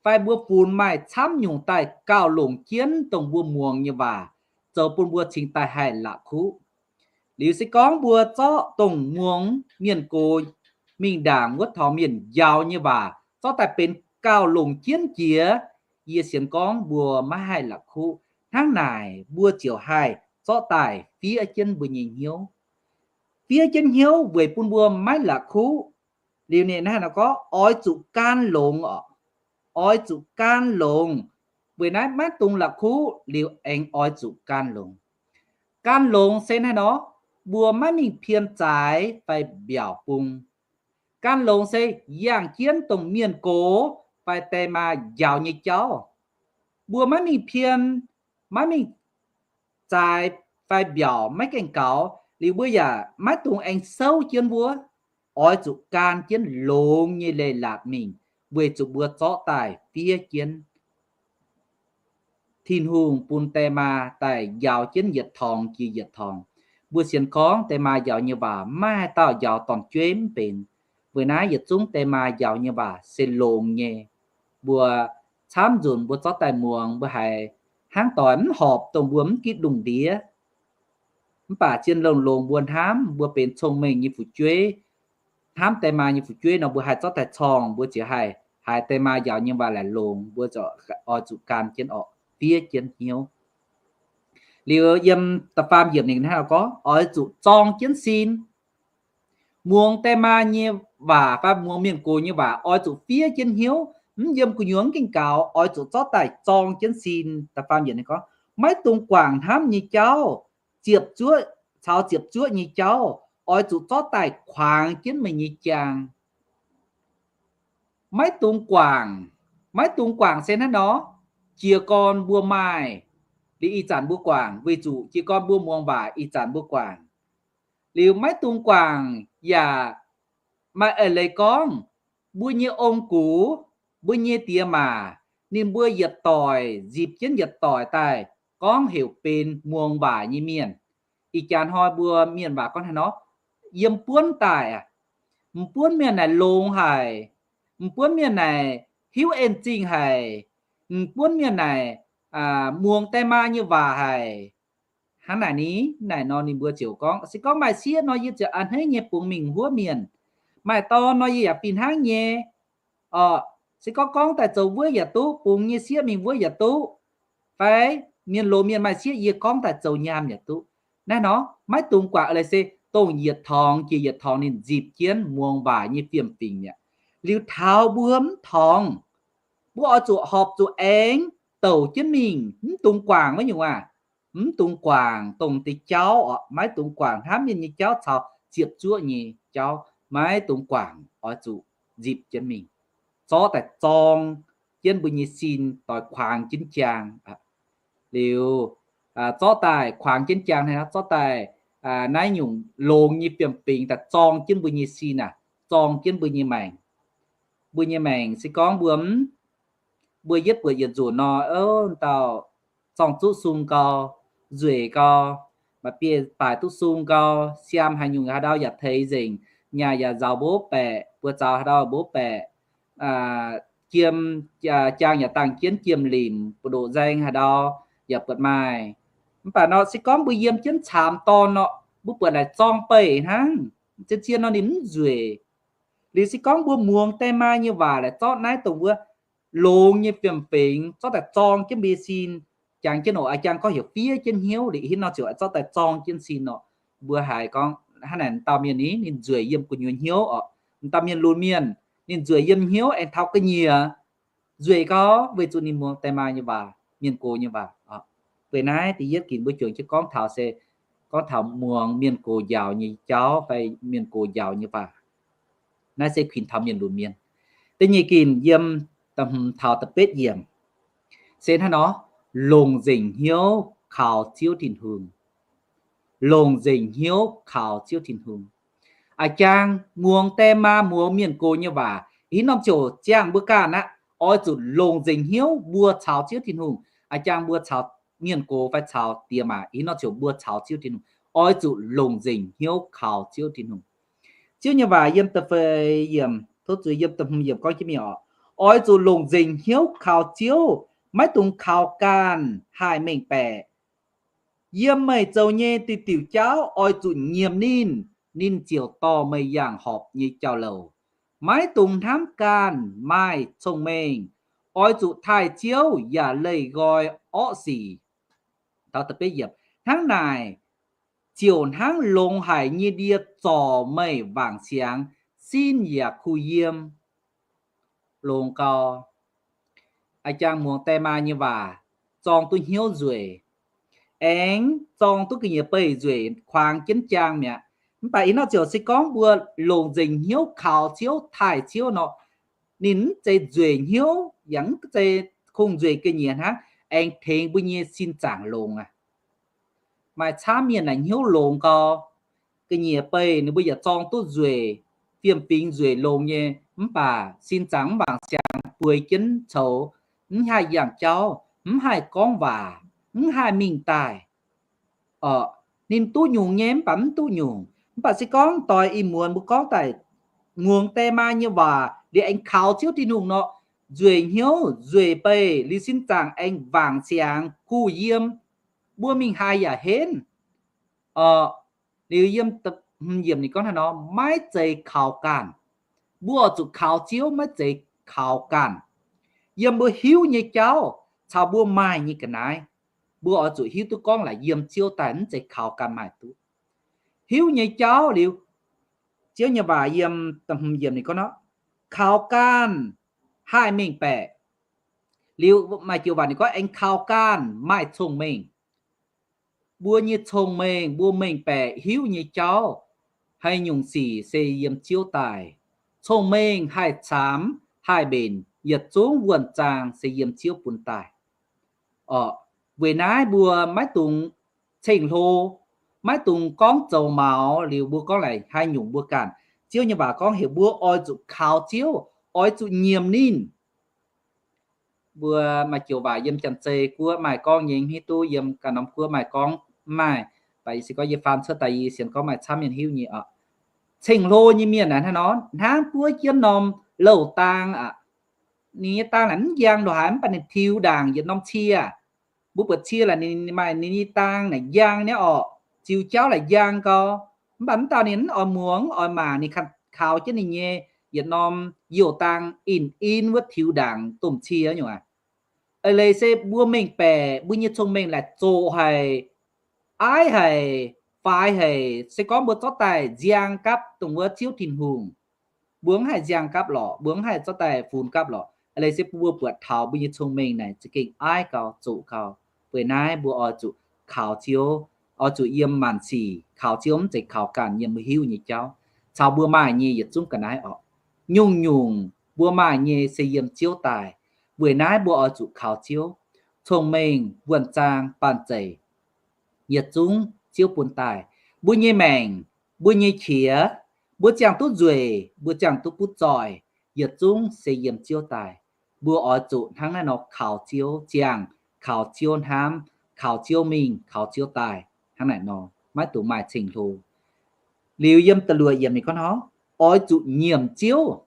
fai mbuo funx maaih camv nyungc daaih gauh longc jienv dongh mbuo muangx nyei waac, zoux bun mbuo cingx daaih haih la'kuqv. Liuz se gorngv mbuo zorqv dongh muangx mienh gox mingh ndaangc wuov torngx mienh njaaux nyei waac zorqv daaih benx gauh longc jienv jiex, yie sienx gorngv mbuo maiv haih la'kuqv. Hnangv naaic mbuo ziouc haih zorqv daaih fiev jienv mbuo nyei hnyouv. fiev jienv hnyouv weic bun mbuo maiv la'kuqv. Liuz ninh hnangv naaiv gorngv, oix zuqc gan longx oc. Oix zuqc gan longx. Weic naaiv maiv dungx la'kuqv liuz aengx oix zuqc gan longx. Gan longx se naaiv nor, mbuo maiv mingh pien zaaix fai mbiaauc bung. Gan longx se yangh jienv dongh mienh gox fai die maa njaaux nyei jauv. Mbuo maiv mingh pien, maiv mingh zaaix fai mbiaauc maiv gaengh gaux, liuz mbuo yaac maiv dungx aengx souv jienv wuov. Oix zuqc gan jienv longx nyei leiz-latc mingh, weic zuqc mbuo zorqv daaih fiev jienv. Tin-Hungh bun die maa daaih njaaux jienv yietc torngx jiex yietc torngx. Mbuo sienx gorngv die maa njaaux nyei waac maiv maaih dauh njaaux dorn-jueiv mv benx. Weic naaiv yietc zungv die maa njaaux nyei waac se longx nyei. Mbuo camv nzunc mbuo zorqv daaih muangx, mbuo haiz hnangv doix mv horpc dongh mbuo mv gitv lungh ndiev. Mv baac zien longx-longx mbuo hnamv mbuo benx cong-mengh nyei fu'jueiv, hnamv die maa nyei fu'jueiv nor, mbuo haih zorqv daaih corngh, mbuo ziouc haih haiz die maa njaaux nyei waac laaic longx, mbuo ziouc oix zuqc gan jienv orqc, fiev jienv hnyouv. Liuz yiem da'faam yiemc ninh hnangv naaiv gorngv, oix zuqc zorng jienv sin. Muangx die maa nyei waac fai muangx mienh gox nyei waac oix zuqc fiev jienv hnyouv, mv yiem gu'nyuoz mv gaengh gaux, oix zuqc zorqv daaih zorng jienv sin. Da'faam yiemc ninh gorngv, maiv dungx guangc hnamv nyei jauv, ziepc zuoqv, caux ziepc zuoqv nyei jauv, oix zuqc zorqv daaih kuangx jienv meih nyei jaang. Maiv dungx guangc. Maiv dungx guangc se naaiv nor, jiez gorn mbuo maaih, liuz ih zanc mbuo guangc, weic zuqc jiez gorn mbuo muangx waac ih zanc mbuo guangc. Liuz maiv dungx guangc yaac maaih eix leiz gorngv, mbuo nyei ong-gux, mbuo nyei diex maac, ninh mbuo yietc doic nzipc jienv yietc doic daaih gorngv heuc benx muangx waac nyei mienh. Ih jaax hnoi mbuo mienh waac gorngv haaix nor, yiem buonv daaih aqv. M'buonv mienh naaic longx haic, m'buonv mienh naaic hiuv en zingh haic, m'buonv mienh naaic muangx die maa nyei waac haic. Hnangv naaic ni, naaic nor ninh mbuo ziouc gorngv, se gorngv maaih sieqv nor yie ziouc a'hneiv nyei bungx mingh huov mienh. Maaih dorn nor yie yaac fih hnangv nyei. Orqc, se gorngv gorngv daaih zoux wuov yaac duqv, bungx nyei sieqv mingh wuov yaac duqv, fai mienh loz mienh maaih sieqv yie gorngv daaih zoux nyaam yaac duqv. Naaiv nor maiv dungx guangc leiz se dongh yietc torngx jiex yietc torngx ninh nzipc jienv muangx waac nyei fiem-fingx mi'aqv. Liuz taux mbuo mv torngx, mbuo oix zuqc horpc zuqc aengx douc jienv mingh, mv dungx guangc wuov nyungc aac. Mv dungx guangc dongh deix jauv orqc, maiv dungx guangc hnamv mienh nyei jauv caux ziepc zuoqv nyei jauv, maiv dungx guangc, oix zuqc nzipc jienv mingh, zorqv daaih zorng jienv mbuo nyei sin doix kuangx jienv jaang. Liuz zorqv daaih kuangx jienv jaang, zorqv daaih naaiv nyungc longx nyei fiem-fingx daaih zorng jienv mbuo nyei sin aac, zorng jienv mbuo nyei maengc. Mbuo nyei maengc se gorngv mbuo mv, mbuo yietv buatc yietc nzunc nor, dauh zorng zuqv sung gau, nzueic gau, maaih biei baaix duqv sung gau, siaam haaix nyungc haaix ndau yaac teix nzengc, nyaah yaac nzaaux mboqv baeqc, buoz zaux haaix ndau mboqv baeqc, jiem, jaang yaac dangh jienv jiem limc, buoz-ndoqv nzaeng haaix ndau yaac buatc maaih. Mv baac nor se gorngv mbuo yiem jienv caamx dorn nor, mbuo buatc naaic zorng beih hnangv, zien-zien nor ninh mv nzueic. Liuz se gorngv mbuo muangx die maa nyei waac laaic zorqv naaiv dongh wuov longx nyei fiem-fingx zorqv daaih zorng jienv mbuo nyei sin, jangx jienv oc, a'jang gorngv heuc fiev jienv hnyouv liuz, ih hnoi ziouc zorqv daaih zorng jienv sin nor, mbuo haiz gorngv hnangv naaic dauh mienh ni ninh nzueic yiem gu'nyuoz hnyouv oc. Dauh mienh lunx mienh ninh nzueic yiem hnyouv aengx taux ga'nyiec, nzueic gau, weic zuqc ninh muangx die maa nyei waac, mienh gox nyei waac. Weic naaiv da'yietv ginc mbuo juangc jienv gorngv taux se gorngv taux muangx mienh gox njaaux nyei jauv fai mienh gox njaaux nyei waac. Naaiv se kuinx taux mienh lunx mienh. Da'nyeic ginc yiem da'hmz taux da'betv yiemc se hnangv nor, longc nzengc hnyouv kaux Ziouv Tin-Hungh. Longc nzengc hnyouv kaux Ziouv Tin-Hungh. A'jang muangx die maa, muangx mienh gox nyei waac, ih norm ziouc ziangh mbuo ganh aqv. Oix zuqc longc nzengc hnyouv mbuo caux Ziouv Tin-Hungh. A'jang mbuo caux mienh gox fai caux diex maac, ih norm ziouc mbuo caux Ziouv Tin-Hungh oix zuqc longc nzengc hnyouv kaux Ziouv Tin-Hungh. Ziouv nyei waac yiem da'feix yiemc, tov zuiz, yiem da'hmz yiemc gorngv jienv mingh oc. Oix zuqc longc nzengc hnyouv kaux Ziouv, maiv dungx kaux ganh haih mengh baeqc. Yiem meih zoux nyei diuh diuh jauv oix zuqc nyiemc ninh, ninh ziouc dorh meih yangh horpc nyei jauv-louc. Maiv dungx hnamv ganh maaih cong-mengh. Oix zuqc taaih Ziouv yaac leih nqoi orqv sic. Hnangv naaic, ziouc hnangv longx haic nyei ndie zorc meih wangc siangx, sin yaac kuh yiem. Longx gau. A'jang muangx die maa nyei waac, zorng duqv hnyouv nzueic, aengx zorng duqv ga'nyiec beih nzueic kuangx jienv jaang mi'aqv. Mv baac ih nor ziouc se gorngv mbuo longc nzengc hnyouv kaux Ziouv, taaih Ziouv nor, ninh mv zeiz nzueic hnyouv yaac mv zeiz kungx nzueic ga'nyiec hnangv, aengx tengx mbuo nyei sin zaangc longx aqv. Maaih camv mienh naaic hnyouv longx gau, ga'nyiec beih ninh mbuo yaac zorng duqv nzueic, fiem-fingx nzueic longx nyei, mv baac sin zaangc mv wangc siangx bueix jienv coux, mv haih yangh jauv, mv haih gorngv waac, mv haih mingh daaih. Orqc, ninh duqv nyungc nyei mv baac mv duqv nyungc. Mv baac se gorngv doix ih muonz mbuo gorngv daaih muangx die maa nyei waac liuz aengx kaux Ziouv Tin-Hungh nor, nzueic hnyouv nzueic beih liuz sin zaangc aengx wangc siangx kuh yiem, mbuo mingh haaix yaac henv. Orqc, liuz yiem, hmz yiemc ninh gorngv hnangv nor, maiv zeiz kaux ganh. Mbuo oix zuqc kaux Ziouv, maiv zeiz kaux ganh. Yiem mbuo hiuv nyei jauv caux mbuo maaih nyei ga'naaiv, mbuo oix zuqc hiuv duqv gorngv laaix yiem Ziouv daaih mv zeiz kaux ganh maaih duqv. Hiuv nyei jauv liuz, Ziouv nyei waac yiem, hmz yiemc ninh gorngv nor, kaux ganh haih mengh baeqc. Liuz maaih joux waac ninh gorngv aengx kaux ganh maaih cong-mengh. Mbuo nyei cong-mengh, mbuo mengh baeqc hiuv nyei jauv, haaix nyungc sic se yiem Ziouv daaih. Cong-mengh haih camx haih mbenc, yietc zungv wuonh zaang se yiem Ziouv bun daaih. Orqc, weic naaiv mbuo maiv dungx ceng-hlo, maiv dungx gorngv zoux maux liuz mbuo gorngv laaix haaix nyungc mbuo ganh. Ziouv nyei waac gorngv heuc mbuo oix zuqc kaux Ziouv, oix zuqc nyiemc ninh. Mbuo maaih joux waac yiem Janx-Zei guoqv maaih gorngv nyei, hiuv duqv yiem ganh norm guoqv maaih gorngv mv maaih, baac se gorngv yie faan cuotv daaih yie sienx gorngv maaih camv mienh hiuv nyei oc. Ceng-hlo nyei mienh naaic hnangv nor, hnangv buov jienv norm louh dang aqv. Ninh nyei dang naaic mv njang ndongc haaix, mv baac ninh tiux ndaangc yietc norm cie. Mbuo buatc cie laaix ninh maaih ninh nyei dang naaic njang nyei orqc, ziux jauv laaix njang gau. Mv baac mv dauh ninh mv oix muangx, mv oix mangc, ninh kaux jienv ninh nyei yietc norm youh dang in-in wuov tiux ndaangc domh cie nyungc aqv. Eix leiz se mbuo mengh baeqc mbuo nyei cong-mengh laaix zoqc haic, aiv haic, faix haic. Se gorngv mbuo zorqv daaih nziang gapv dongh wuov Ziouv Tin-Hungh, mbuo mv haih nziang gapv lorqc, mbuo mv haih zorqv daaih funx gapv lorqc. Eix leiz se mbuo buatc taux mbuo nyei cong-mengh naaic za'gengh aiv gau, zoqc gau. Weic naaiv mbuo oix zuqc kaux Ziouv, oix zuqc yiem maanc sic kaux Ziouv, mv zeiz kaux ganh yiem mbuo hiuv nyei jauv caux mbuo maaih nyei yietc zungv ga'naaiv orqc. Nyungc-nyungc mbuo maaih nyei se yiem Ziouv daaih. Weic naaiv mbuo oix zuqc kaux Ziouv. Cong-mengh, wuonh zaang, baan zeic, yietc zungv Ziouv bun daaih. Mbuo nyei maengc, mbuo nyei qiex, mbuo ziangh duqv nzueic, mbuo ziangh duqv butv zoih, yietc zungv se yiem Ziouv daaih. Mbuo oix zuqc hnangv naaiv nor kaux Ziouv, ziangh kaux Ziouv hnamv, kaux Ziouv mingh, kaux Ziouv daaih. Hnangv naaic nor, maiv dungx maaih ceng-hlo. Liuz yiem da'luoqc yiemc ninh gorngv nor, oix zuqc nyiemc Ziouv.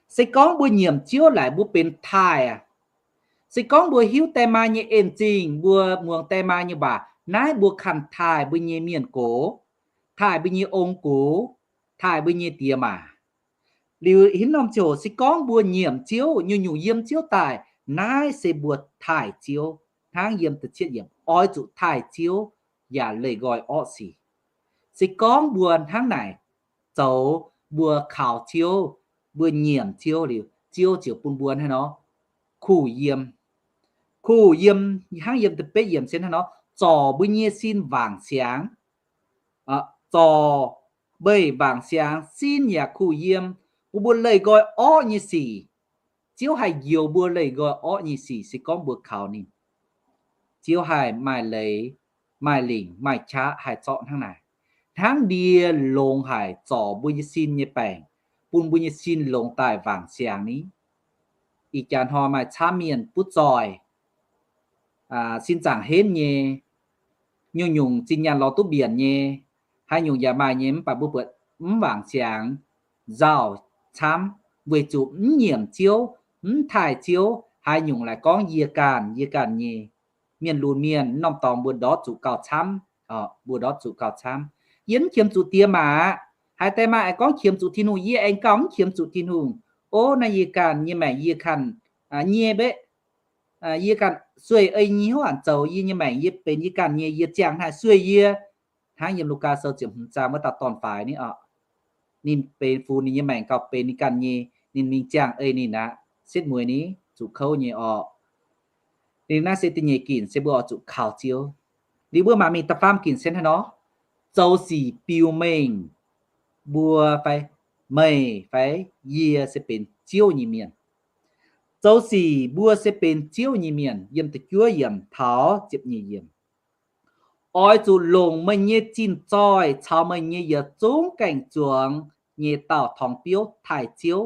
Se gorngv mbuo nyiemc Ziouv laaix mbuo benx taaih aqv. Se gorngv mbuo hiuv die maa nyei en-zingh, mbuo muangx die maa nyei waac, naaiv mbuo kanh taaih mbuo nyei mienh gox, taaih mbuo nyei ong-gox, taaih mbuo nyei diex maac. Liuz haaix norm ziouc se gorngv mbuo nyiemc Ziouv, nyungc-nyungc yiem Ziouv daaih, naaiv se mbuo taaih Ziouv. Hnangv yiem da'cietv yiemc, oix zuqc taaih Ziouv yaac leih nqoi orqv sic. Se gorngv mbuo hnangv naaic zoux, mbuo kaux Ziouv, mbuo nyiemc Ziouv liuz, Ziouv ziouc bun mbuo hnangv nor kuh yiem. Kuh yiem hnangv yiem da'betv yiemc se hnangv nor, zorc mbuo nyei sin wangc siangx, zorc meih wangc siangx, sin yaac kuh yiem, bun mbuo leih nqoi orqv nyei sic. Ziouv haih njoux mbuo leih nqoi orqv nyei sic se gorngv mbuo kaux ninh. Ziouv haih maaih leiz, maaih lingc, maaih qaqv haih zorqv hnangv naaic. Hnangv ndie longx haic zorc mbuo nyei sin nyei baengc, bun mbuo nyei sin longx daaih wangc siangx ni. Ih jaax hnoi maaih camv mienh butv zoih, sin zaangc henv nyei, nyungc-nyungc zinh nyaanh lorz duqv mbienc nyei, haaix nyungc yaac maaih nyei, mv baac mbuo buatc mv wangc siangx, nzauh camv, weic zuqc mv nyiemc Ziouv, mv taaih Ziouv. Haaix nyungc laaix gorngv yie ganh, yie ganh nyei. Mienh lunx mienh, norm dorngx mbuo ndortv zuqc gauh camv, mbuo ndortv zuqc gauh camv. Yie mv qiemx zuqc diex maac aqv. Haaix deix maaih aengx gorngv qiemx zuqc Tin-Hungh, yie aengx gauh mv qiemx zuqc Tin-Hungh. Ov, naaiv yie ganh nyei maengc, yie ganh nyei mbeqv, yie ganh sueih ei nyei hnyouv hanc zoux yie nyei maengc, yie benx yie ganh nyei, yie ziangh hnangv naaic sueih yie. hnangv yiem Lugaa Sou ziepc hmz zaang wuov dauh dorn-faix ni oc. Ninh benx funx ninh nyei maengc gauh benx ninh ganh nyei, ninh mingh ziangh ei ninh aqv, setv mueiz ni, zuqc kouv nyei oc. Ninh naaiv se da'nyeic ginc se mbuo oix zuqc kaux Ziouv. Liuz mbuo mangc mingh da'faam ginc se hnangv nor, zoux sic biux mengh mbuo fai meih fai yie se benx Ziouv nyei mienh. Zoux sic mbuo se benx Ziouv nyei mienh, yiem da'juov yiemc taux ziepc nyeic yiemc. Oix zuqc longc meih nyei zinh zoih caux meih nyei yietc zungv gaeng-zuangx nyei daauh torngx biouv taaih Ziouv.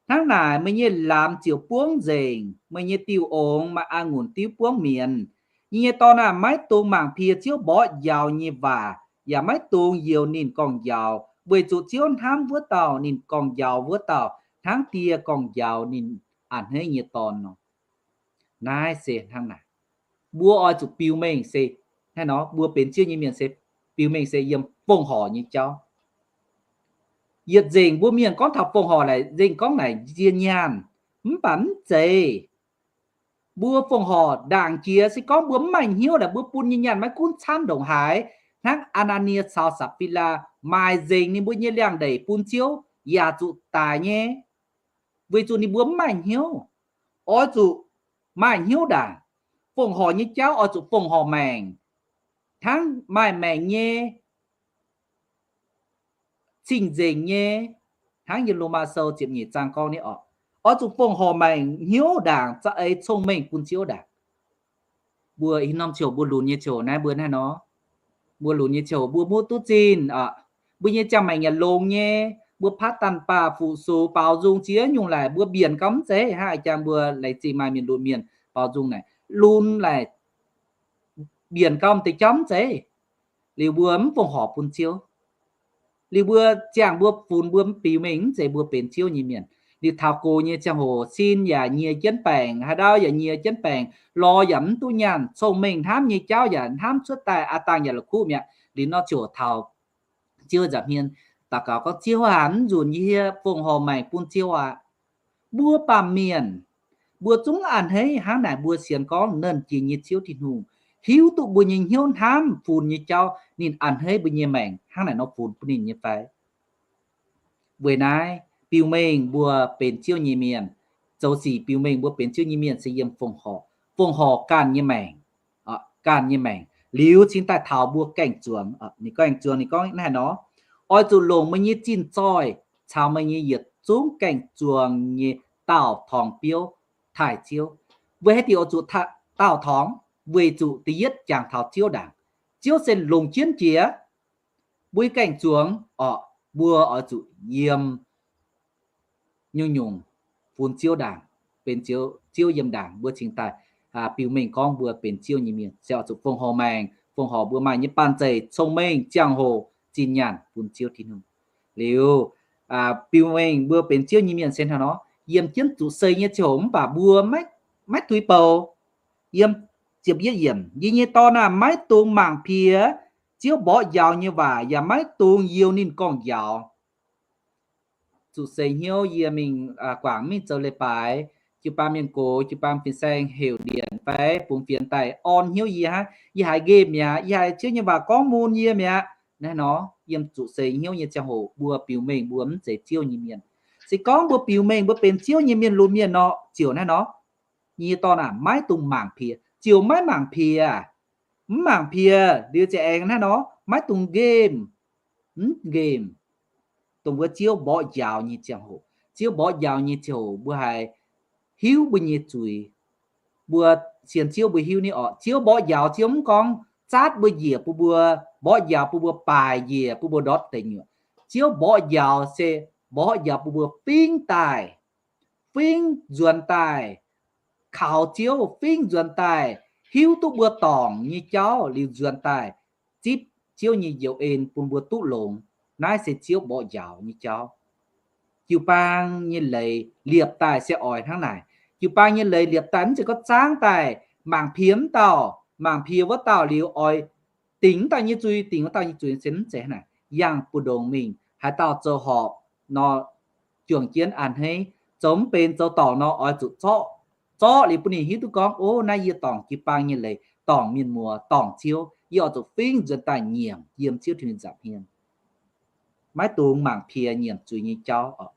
Hnangv naaic meih nyei laamz ziouc buangv nzengc, meih nyei diuh ongx, maaih a'ngunc diuv buangv mienz. Yie nyei dorn aah! Maiv dungx mangc piex Ziouv mborqv njaaux nyei waac, yaac maiv dungx youx ninh gorngv-njaaux, weic zuqc Ziouv hnamv wuov dauh ninh gorngv-njaaux wuov dauh hnangv die gorngv-njaaux ninh a'hneiv nyei dorn nor. Naaiv se hnangv naaic, mbuo oix zuqc biux mengh se hnangv nor, mbuo benx Ziouv nyei mienh se biux mengh se yiem fongc horc nyei jauv. Yietc nzengc mbuo mienh gorngv taux fongc horc naaic, nzengc gorngv naaic nzie nyaanh, mv baac mv zeiz. Mbuo fongc horc ndaangc jiex se gorngv mbuo mv maaih hnyouv naaic, mbuo bun nyei nyaanh maiv gunv camv ndongc haaix, hnangv Aa^naa^nie caux Saa^fi^laa maaih nzengc ninh mbuo nyei liangx-ndeic bun Ziouv yaac zuqc daic nyei, weic zuqc ninh mbuo mv maaih hnyouv. Oix zuqc maaih hnyouv ndaangc. Fongc horc nyei jauv oix zuqc fongc horc maengc, hnangv maaih maengc nyei, cing-nzengc nyei, hnangv yiem Lomaa Sou ziepc nyeic zaang gorngv ni oc. Oix zuqc fongc horc maengc hnyouv ndaangc, za'eix cong-mengh bun Ziouv ndaangc. Mbuo i norm ziouc mbuo lunx nyei ziouc naaiv mbuo hnangv nor. Mbuo lunx nyei ziouc mbuo muoqv duqv zinh, mbuo nyei ziangh maengc yaac longx nyei, mbuo paatv daanh baah fuqv sux baaux nzung ziex nyungc laaic, mbuo mbienc gau mv zeiz hnangv a'jang mbuo laengz zingh maaih mienh lunx mienh baaux nzung naaic, lunx laaic mbienc gau m'deix jauv mv zeiz. Liuz mbuo mv fongc horc bun Ziouv. Liuz mbuo ziangh mbuo funx mbuo mv biux mengh mv zeiz mbuo benx Ziouv nyei mienh. Liuz taux gox nyei ziangh hoc sin yaac nyie jienv baengc, haaix ndau yaac nyie jienv baengc, lorz yaac mv duqv nyaanh, cong-mengh hnamv nyei jauv yaac hnamv cuotv daaih aa dangh yaac la'kuqv mi'aqv. Liuz nor ziouc taux Ziouv nza'hmien daux gaux gorngv, Ziouv aac, mv nzunc yie fongc horc maengc bun Ziouv aqv. Mbuo baamh mienh, mbuo zungv a'hneiv hnangv naaic, mbuo sienx gorngv Nernh Jiex nyei Ziouv Tin-Hungh hiuv duqv mbuo nyei hnyouv hnamv funx nyei jauv, ninh a'hneiv mbuo nyei maengc hnangv naaic nor funx bun ninh nyei fai? Weic naaiv biux mengh mbuo benx Ziouv nyei mienh, zoux sic biux mengh mbuo benx Ziouv nyei mienh se yiem fongc horc, fongc horc ganh nyei maengc, ganh nyei maengc liuz cingx daaih taux mbuo gaeng-zuangx. Ninh gaeng-zuangx ninh gorngv naaiv haaix nor, oix zuqc longc meih nyei zinh zoih caux meih nyei yietc zungv gaeng-zuangx nyei daauh torngx biouv taaih Ziouv. Weic haaix diuc oix zuqc daauh torngx? Weic zuqc da'yietv jangx taux Ziouv ndaangc. Ziouv se longc jienv jiex mbuo gaeng-zuangx orqc, mbuo oix zuqc yiem nyungc-nyungc funx Ziouv ndaangc, benx Ziouv, Ziouv yiem ndaangc, mbuo cingx daaih biux mengh gorngv mbuo benx Ziouv nyei mienh. Se oix zuqc fongc horc maengc, fongc horc mbuo maaih nyei banh zeic, cong-mengh, ziangh hoc, zinh nyaanh bun Ziouv Tin-Hungh. Liuz biux mengh mbuo benx Ziouv nyei mienh se hnangv nor, yiem jienv zuqc seix nyei ziouc mv baac mbuo maiv tuix bouc. Yiem ziepc yietv yiemc, Yie nyei dorn aah! Maiv dungx mangc piex Ziouv mborqv njaaux nyei waac, yaac maiv dungx youx ninh gorngv-njaaux. Zuqc seix hnyouv yie mingh guangc mingh zoux leiz-baaix, jiu-baang mienh gox, jiu-baang fin-saeng heuc ndienc fai bungx fienx daaih orn hnyouv yie hnangv. Yie haiz nqemh mi'aqv. Yie haiz Ziouv nyei waac gorngv mun yie mi'aqv. Naaiv nor, yiem zuqc seix hnyouv nyei ziangh hoc mbuo biux mengh mbuo mv zeiz Ziouv nyei mienh. Se gorngv mbuo biux mengh mbuo benx Ziouv nyei mienh lunx mienh nor, ziouc naaiv nor, Yie nyei dorn aah! Maiv dungx mangc piex. Ziouc maiv mangc piex. Mv mangc piex liuz ziouc aengx naaiv nor, maiv dungx nqemh. Mv nqemh. Dongh wuov Ziouv mborqv njaaux nyei ziangh hoc, Ziouv mborqv njaaux nyei ziouc mbuo haih hiuv mbuo nyei zuiz. Mbuo sienx Ziouv mbuo hiuv ni orqc, Ziouv mborqv njaaux Ziouv mv gorngv zatv mbuo njiec bun mbuo, mborqv njaaux bun mbuo baaic njiec bun mbuo ndortv deic nyuoqc. Ziouv mborqv njaaux se mborqv njaaux bun mbuo fingv daaih, fingv nzuonx daaih kaux Ziouv, fingv nzuonx daaih hiuv duqv mbuo dorngc nyei jauv liuz nzuonx daaih zipv Ziouv nyei njoux en bun mbuo duqv longx. Naaiv se Ziouv mborqv njaaux nyei jauv. Jiu-baang nyei leiz liepc daaih se oix hnangv naaic. Jiu-baang nyei leiz liepc daaih mv zeiz gorngv zaangv daaih mangc piex mv dauh, mangc piex wuov dauh liuz oix dingc mv dauh nyei zuiz, dingc wuov dauh nyei zuiz se mv zeiz hnangv naaic. Yangh mbu'ndongx mingh, haaix dauh zoux horpc nor, juangc jienv a'hneiv, zoux mv benx zoux dorngc nor oix zuqc zorqv. Zorqv liuz bun ninh hiuv duqv gorngv, ov, naaiv yie dorngc jiu-baang nyei leiz, dorngc mienh muoz, dorngc Ziouv. yie oix zuqc fingx nzuonx daaih nyiemc yiem Ziouv Tin-Hungh nza'hmien. Maiv dungx mangc piex nyiemc zuiz nyei jauv oc.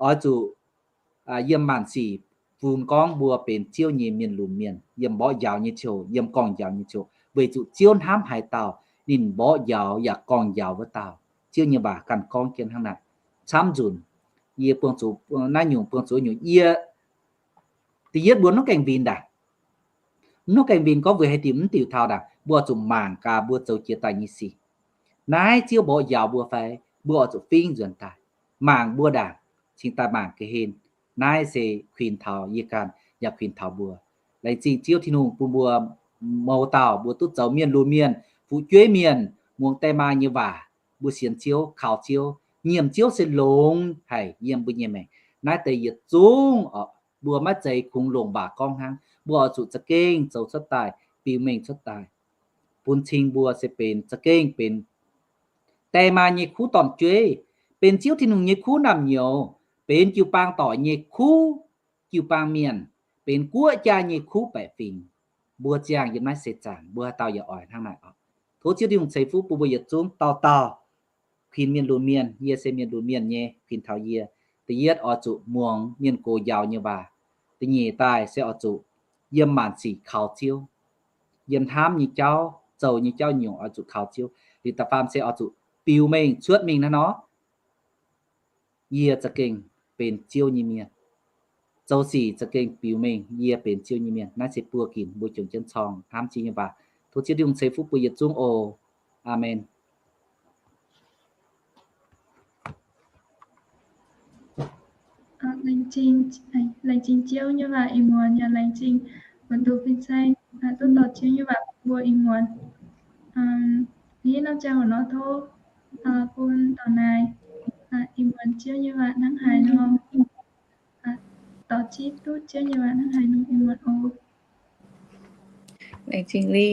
Oix zuqc yiem maanc sic bun gorngv mbuo benx Ziouv nyei mienh lunx mienh, yiem mborqv njaaux nyei ziouc, yiem gorngv njaaux nyei ziouc, weic zuqc Ziouv hnamv haaix dauh, ninh mborqv njaaux yaac gorngv njaaux wuov dauh. Ziouv nyei waac ganh gorngv jienv hnangv naaic. Camv nzunc, yie buangh zuqc naaiv nyungc, buangh zuqc nyungc, yie da'yietv mbuo mv gaengh winh ndaangc. Mv gaengh winh gorngv weic haaix diuc mv diuc taux ndaangc, mbuo oix zuqc mangc gaax mbuo zoux jiex daaih nyei sic. Naaiv Ziouv mborqv njaaux mbuo fai? Mbuo oix zuqc fingx nzuonx daaih mangc mbuo ndaangc, cingx daaih mangc ga'hlen. Naaiv se kuinx taux yie ganh yaac kuinx taux mbuo. Laengz zingh Ziouv Tin-Hungh bun mbuo mouz dauh mbuo duqv zoux mienh lunx mienh, fu'jueiv mienh, muangx die maa nyei waac, mbuo sienx Ziouv, kaux Ziouv, nyiemc Ziouv se longx haic yiem mbuo nyei maengc. Naaiv deix yietc zungv oc, mbuo maiv zeiz kungx longc waac gorngv hnangv. Mbuo oix zuqc za'gengh zoux cuotv daaih, biux mengh cuotv daaih, bun cing mbuo se benx za'gengh benx die maa nyei kuv dorn-jueiv, benx Ziouv Tin-Hungh nyei kuv naamh nyouz, benx jiu-baang doic nyei kuv jiu-baang mienh, benx guoqv jaa nyei kuv baeqc fingx. Mbuo ziangh yiem naaiv seix zaangc mbuo haaix dauh yaac oix hnangv naaic oc. Tov Ziouv Tin-Hungh ceix fuqv bun mbuo yietc zungv dauh dauh kuinx mienh lunx mienh. Yie se mienh lunx mienh nyei, kuinx taux yie, da'yietv oix zuqc muangx mienh gox njaaux nyei waac. Da'nyeic daaih se oix zuqc yiem maanc sic kaux Ziouv, yiem hnamv nyei jauv, zoux nyei jauv nyungc oix zuqc kaux Ziouv. Liuz da'faam se oix zuqc biux mengh cuotv mingh naaiv nor, yie za'gengh benx Ziouv nyei mienh. Zoux sic za'gengh biux mengh yie benx Ziouv nyei mienh. Naaiv se buo ginc mbuo jomc jienv corng hnamv Ziouv nyei waac. Tov Ziouv Tin-Hungh ceix fuqv bun yietc zungv oc. Aamen. Laengz zingh Ziouv nyei waac ih muonz, yaac laengz zingh mbuo duqv fin-saeng duqv dorh Ziouv nyei waac bun mbuo ih muonz. Yie norm ziangh hoc nor tov bun dorh naaic ih muonz Ziouv nyei waac hnangv haaix nor, dorh zipv duqv Ziouv nyei waac hnangv haaix nor ih muonz oc. Laengz zingh Li,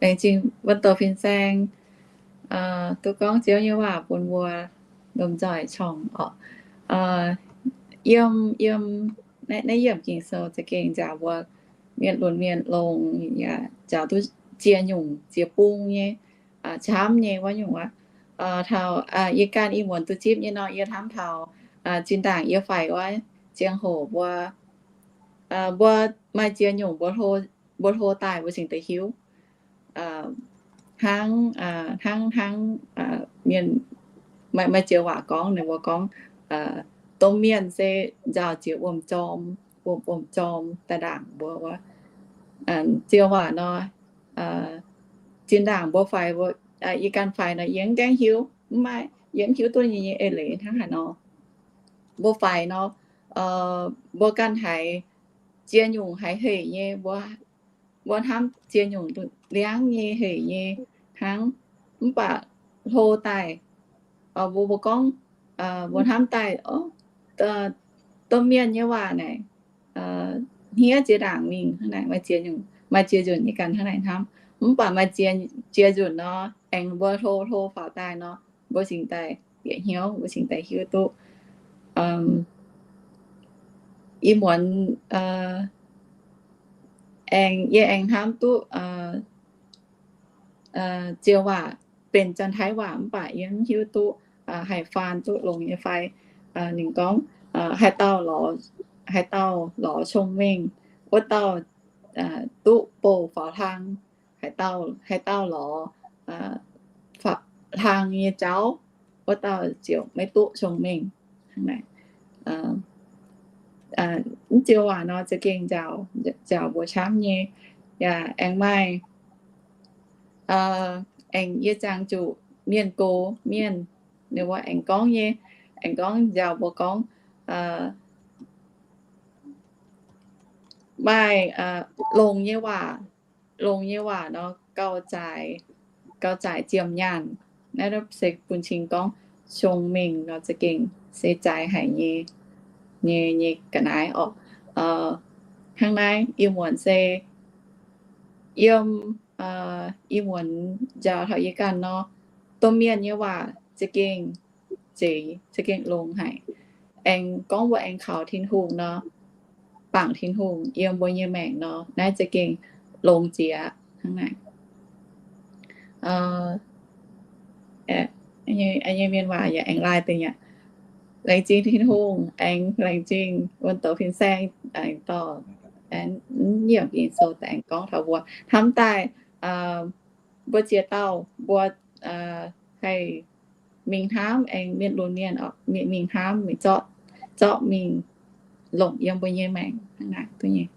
laengz zingh wuov douc fin-saeng duqv gorngv Ziouv nyei waac bun mbuo lomh nzoih corng oc. Yiem, yiem naaiv yiemc Ging-Sou za'gengh njaaux mbuo mienh lunx mienh longx, yaac njaaux duqv ziex nyungc ziex bung nyei, camv nyei wuov nyungc aqv. Taux yie ganh ih muonz duqv zipv nyei nor, yie hnamv taux zinh ndaangc yie faix wuov ziangh hoc mbuo, mbuo maaih ziex nyungc mbuo hlo daaih mbuo cingx deix hiuv. Hnangv, hnangv, hnangv mienh, maaih, maaih ziex waac gorngv, ninh mbuo gorngv, domh mienh se nzaaux jiex wuom-jorm, wuom, wuom-jorm daaih ndaangc mbuo wuov. Ziex waac nor, zinh ndaangc mbuo faix, yie ganh faix nor yie mv gaengh hiuv, mv maaih, yie mv hiuv duqv nyei nyei eix leiz hnangv haaix nor. Mbuo faix nor, mbuo ganh haiz ziex nyungc haiz hec nyei, mbuo, mbuo hnamv ziex nyungc liangv nyei hec nyei hnangv. Mv baac hlo daaih, mbuo, mbuo gorngv, mbuo hnamv daaih, domh mienh nyei waac naaic hniev ziex ndaangc mingh hnangv naaic, maaih ziex nyungc, maaih ziex nzunc nyei ganh hnangv naaic hnamv. Mv baac maaih ziex, ziex nzunc nor, aengx mbuo hlo hlo faaux daaih nor, mbuo cingx daaih bieqc hnyouv, mbuo cingx daaih hiuv duqv. Ih muonz aengx, yie aengx hnamv duqv ziex waac, benx Janx-Taiv waac mv baac yie mv hiuv duqv haih faan duqv longx nyei fai. Ninh gorngv, haaix dauh lorz, haaix dauh lorz cong-mengh, wuov dauh duqv bouh faaux hlang. Haaix dauh, haaix dauh lorz faaux hlang nyei jauv, wuov dauh ziouc maiv duqv cong-mengh. Hnangv naaic, mv ziex waac nor za'gengh njaaux, njaaux mbuo camv nyei. Yaac aengx maaih, aengx yie jangx zuqc mienh gox mienh, ninh mbuo aengx gorngv nyei, aengx gorngv njaaux mbuo gorngv, maaih longx nyei waac, longx nyei waac nor gauh zaaix, gauh zaaix ziemx nyaanh. Naaiv se bun cing gorngv cong-mengh nor za'gengh se zaaix haic nyei, nyei, nyei ga'naaiv orqc. Hnangv naaiv ih muonz se yiem, ih muonz njaaux taux yie ganh nor, domh mienh nyei waac za'gengh zeiz, za'gengh longx haic. Aengx gorngv mbuo aengx kaux Tin-Hungh nor, bangc Tin-Hungh yiem mbuo nyei maengc nor, naaiv za'gengh longx jiex hnangv naaic. Nyei mienh waac yaac aengx laai deix aqv. Laengz zingh Tin-Hungh, aengx laengz zingh wuon douz fin-saeng, aengx dorh nyiemc Ging-Sou daaih aengx gorngv taux mbuo. Hnamv daaih mbuo ziex dauh mbuo haih mingh hnamv, aengx mienh lunx mienh, mingh hnamv, mingh zorqv, zorqv mingh longc yiem mbuo nyei maengc hnangv naaic duqv nyei.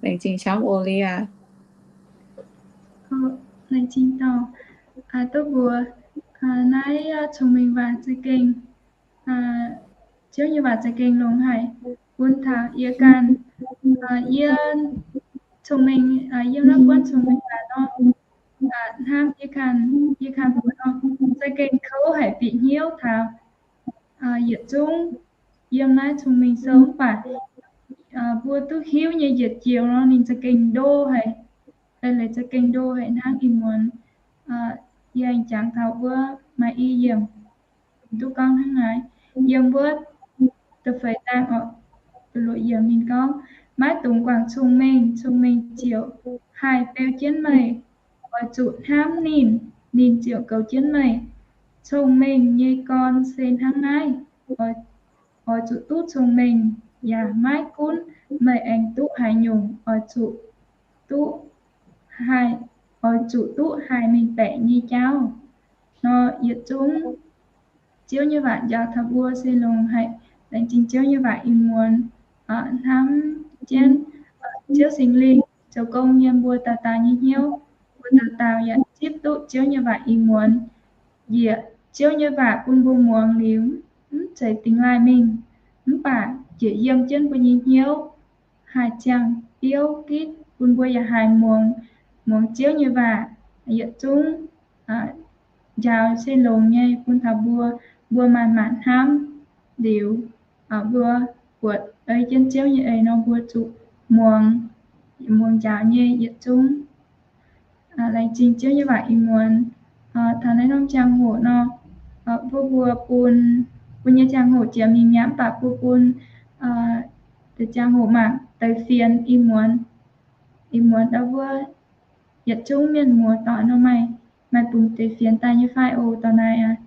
Laengz zingh camv Olia. Laengz zingh dorh duqv mbuox naaiv cong-mengh waac za'gengh, Ziouv nyei waac za'gengh longx haic bun taux yie ganh. Yie cong-mengh, yiem naaiv buonv cong-mengh waac nor, hnamv yie ganh, yie ganh mbuox nor, za'gengh kouv haic bieqc hnyouv taux yietc zungv yiem naaiv cong-mengh sou mv baac mbuo duqv hiuv nyei yietc joux nor ninh za'gengh ndo haic. Leiz za'gengh ndo haic hnangv ih muonz yie aengx jangx taux wuov maaih i yiemc duqv gorngv hnangv naaic. Yiem wuov da'feix zaang oc, da'luoqc yiemc ninh gorngv, maiv dungx guangc cong-mengh, cong-mengh ziouc haih beu jienv meih. Oix zuqc hnamv ninh, ninh ziouc goux jienv meih. Cong-mengh nyei gorn se hnangv naaiv, oix zuqc duqv cong-mengh. Yaac maiv gunv meih aengx duqv haaix nyungc, oix zuqc duqv haih, oix zuqc duqv haih mengh baeqc nyei jauv. Nor yietc zungv Ziouv nyei waac njaaux taux mbuo se longx haic. Laengz zingh Ziouv nyei waac ih muonz hnamv jienv Ziouv Singx Lingh zoux gong yiem mbuo dauh dauh nyei hnyouv. Mbuo dauh dauh yaac zipv duqv Ziouv nyei waac ih muonz. Njiec Ziouv nyei waac bun mbuo muangx liuz, mv zeiz dingx laaih mingh, mv baac njiec yiem jienv mbuo nyei hnyouv haih ziangh biouv gitv bun mbuo yaac haih muangx, muangx Ziouv nyei waac yietc zungv njaaux se longx nyei bun taux mbuo. Mbuo manc-manc hnamv liuz, mbuo buatc ei jienv Ziouv nyei eix nor mbuo zuqc muangx, muangx njaaux nyei yietc zungv. Laengz zingh Ziouv nyei waac ih muonz. Taux naaiv norm ziangh hoc nor, mbuo, mbuo bun, bun nyei ziangh hoc jiex mingh mi'aqv, mv baac mbuo bun deix ziangh hoc mangc deix fienx ih muonz. Ih muonz ndau wuov yietc zungv mienh muoz doic nor maaih, maaih bungx deix fienx daaih nyei fai oc? Dorh naaiv aqv.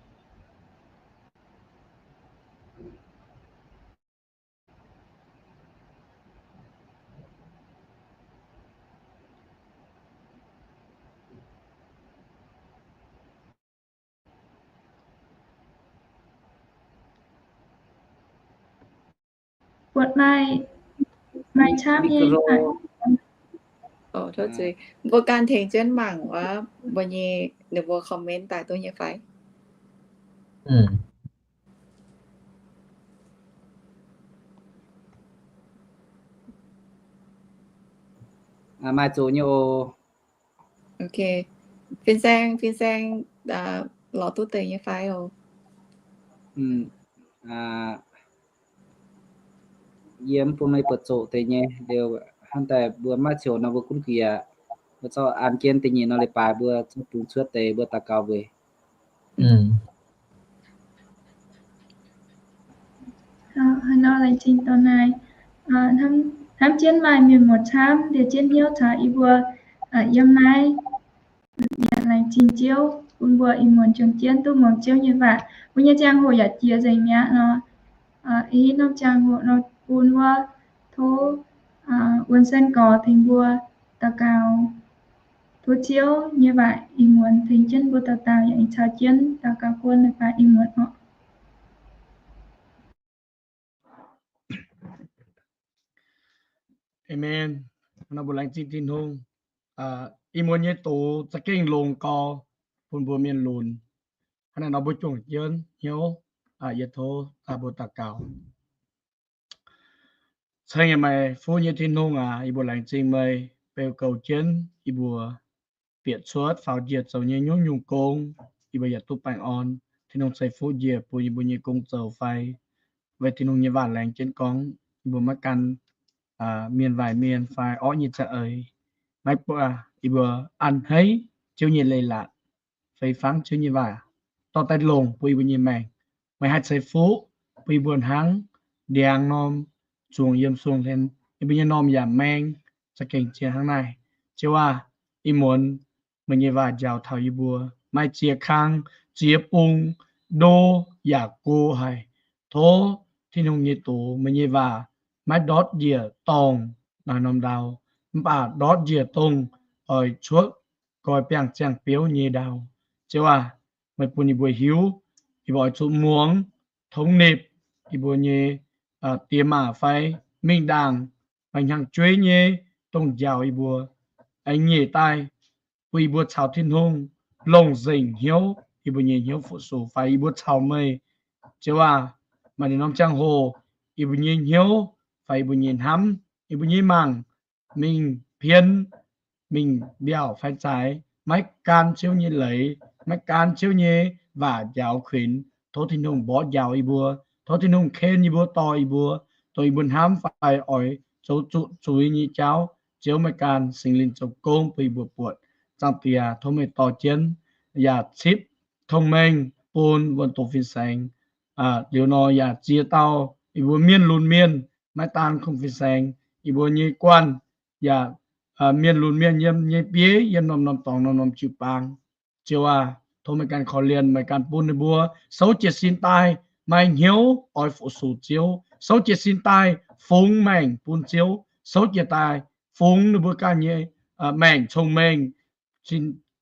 Buatc maaih, maaih camv nyei. Mbuo ganh tengx jienv mangc wuov, mbuo nyei, ninh mbuo comment daaih duqv nyei fai? Maaih zuqc nyei oc. Ok. Fin-saeng, fin-saeng, lorz duqv deix nyei fai oc? Yie mv bun meih buatc zoqc deix nyei liuz, hnangv daaih mbuo maiv ziouc nor mbuo gunv gux yaac, mbuo zorqv an jienv da'nyeic nor leiz-baaix mbuo zorqv bungx cuotv deix mbuo daux gaux weic. Haaix nor laengz zingh dorh naaic. Hnamv jienv maaih mienh muoz camv ndie jienv hnyouv caux yie mbuo yiem naaiv. Laengz zingh Ziouv bun mbuo ih muonz juangc jienv duqv muangx Ziouv nyei waac. Mbuo nyei ziangh hoc yaac jiex nzengc mi'aqv nor. Ih norm ziangh hoc nor bun wuov tov Wuonh Sen Gorx tengx mbuo daux gaux. Tov Ziouv nyei waac ih muonz tengx jienv mbuo dauh dauh yaac caux jienv daux gaux guon leiz-baaix ih muonz oc. Aamen. Nor mbuo laengz zingh Tin-Hungh. Ih muonz nyei doz za'gengh longx gau bun mbuo mienh lunx. Hnangv naaiv nor mbuo juangc jienv hnyouv, yie tov mbuo daux gaux. Ceng yaac maaih fuqv nyei Tin-Hungh aac, yie mbuo laengz zingh meih beu goux jienv yie mbuo bieqc cuotv faaux njiec zoux nyei nyungc-nyungc gong, yie mbuo yaac duqv baengh orn. Tin-Hungh ceix fuqv njiec bun yie mbuo nyei gong zoux fai weic Tin-Hungh nyei waac laengz jienv gorngv, yie mbuo maiv gan mienh waaic mienh fai orqv nyei za'eix. Maiv baac yie mbuo a'hneiv Ziouv nyei leiz-latc, fei fangv Ziouv nyei waac dorh daaih longc bun yie mbuo nyei maengc. Meih haih ceix fuqv bun yie mbuo hnangv ndiangx norm zuangx yiem suangx hlen, yie mbuo nyei m'normh yaac maeng za'gengh ziex hnangv naaiv. Ziouv aac, ih muonz meih nyei waac njaaux taux yie mbuo. Maaih ziex kang, ziex bung, ndo yaac go haic. Tov Tin-Hungh nyei doz, meih nyei waac maiv ndortv njiec dorngh naaiv norm ndau, mv baac ndortv njiec dongh oix cuotv nqoi biangh ziangh biouv nyei ndau. Ziouv aac, meih bun yie mbuo hiuv, yie mbuo oix zuqc muangx, tongx nipc yie mbuo nyei diex maac fai mingh ndaangc maaih hnyangx-jueiv nyei dongh njaaux yie mbuo, aengx nyeic daaih bun yie mbuo caux Tin-Hungh longc nzengc hnyouv, yie mbuo nyei hnyouv fu-sux fai yie mbuo caux meih. Ziouv aac, maaih norm ziangh hoc yie mbuo nyei hnyouv fai yie mbuo nyei hnamv, yie mbuo nyei mangc mingh pien, mingh mbiaauc fai zaaix, maiv gan Ziouv nyei leiz, maiv gan Ziouv nyei waac njaaux kuinx. Tov Tin-Hungh mborqv njaaux yie mbuo. Tov Tin-Hungh ken yie mbuo, dorh yie mbuo, dongh yie mbuo hnamv fai oix zoux zuqc zuiz nyei jauv. Ziouv, meih ganh Singx Lingh zoux gong bun yie mbuo buatc. Zaangc Diex, tov meih dorh jienv yaac cipv cong-mengh bun wuonh doz fin-saeng. Liuz nor yaac ziex dauh yie mbuo mienh lunx mienh, maiv daan kungx fin-saeng, yie mbuo nyei guanh yaac mienh lunx mienh yiem nyei bieiv, yiem norm-norm dorngx, norm-norm jiu-baang. Ziouv aac, tov meih ganh korv-lienh, meih ganh bun ninh mbuo souv jiez sin daaih maaih hnyouv oix fu-sux Ziouv, souv jiez sin daaih fungx maengc bun Ziouv, souv jiez daaih fungx ninh mbuo ganh nyei maengc cong-mengh.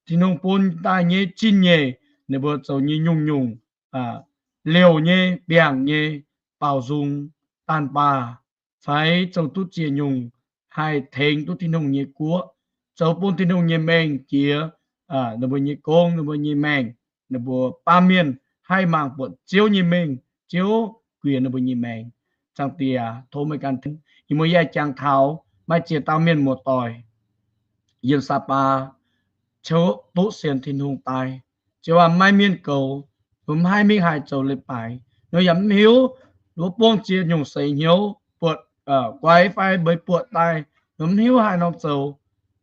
Tin-Hungh bun daaih nyei zingh nyeic, ninh mbuo zoux nyei nyungc-nyungc liouh nyei, mbiaangc nyei, baaux nzung, daanh baac, fai zoux duqv ziex nyungc haih tengx duqv Tin-Hungh nyei guoqv, zoux bun Tin-Hungh nyei mengh jiex ninh mbuo nyei gong, ninh mbuo nyei maengc, ninh mbuo baamh mienh haih mangc buatc Ziouv nyei mengh, Ziouv guiex ninh mbuo nyei maengc. Zaangc Diex, tov meih ganh, ih muoz yaac jangx taux maaih ziex dauh mienh muoz-doic yiem Saax Baa ciouv duqv sienx Tin-Hungh daaih. Ziouv aac, maiv mienh goux, mv haih mingh haih zoux leiz-baaix, ninh yaac mv hiuv, ninh mbuo bungx ziex nyungc seix hnyouv buatc guaix fai mbeix buatc daaih, ninh mv hiuv haaix norm zoux.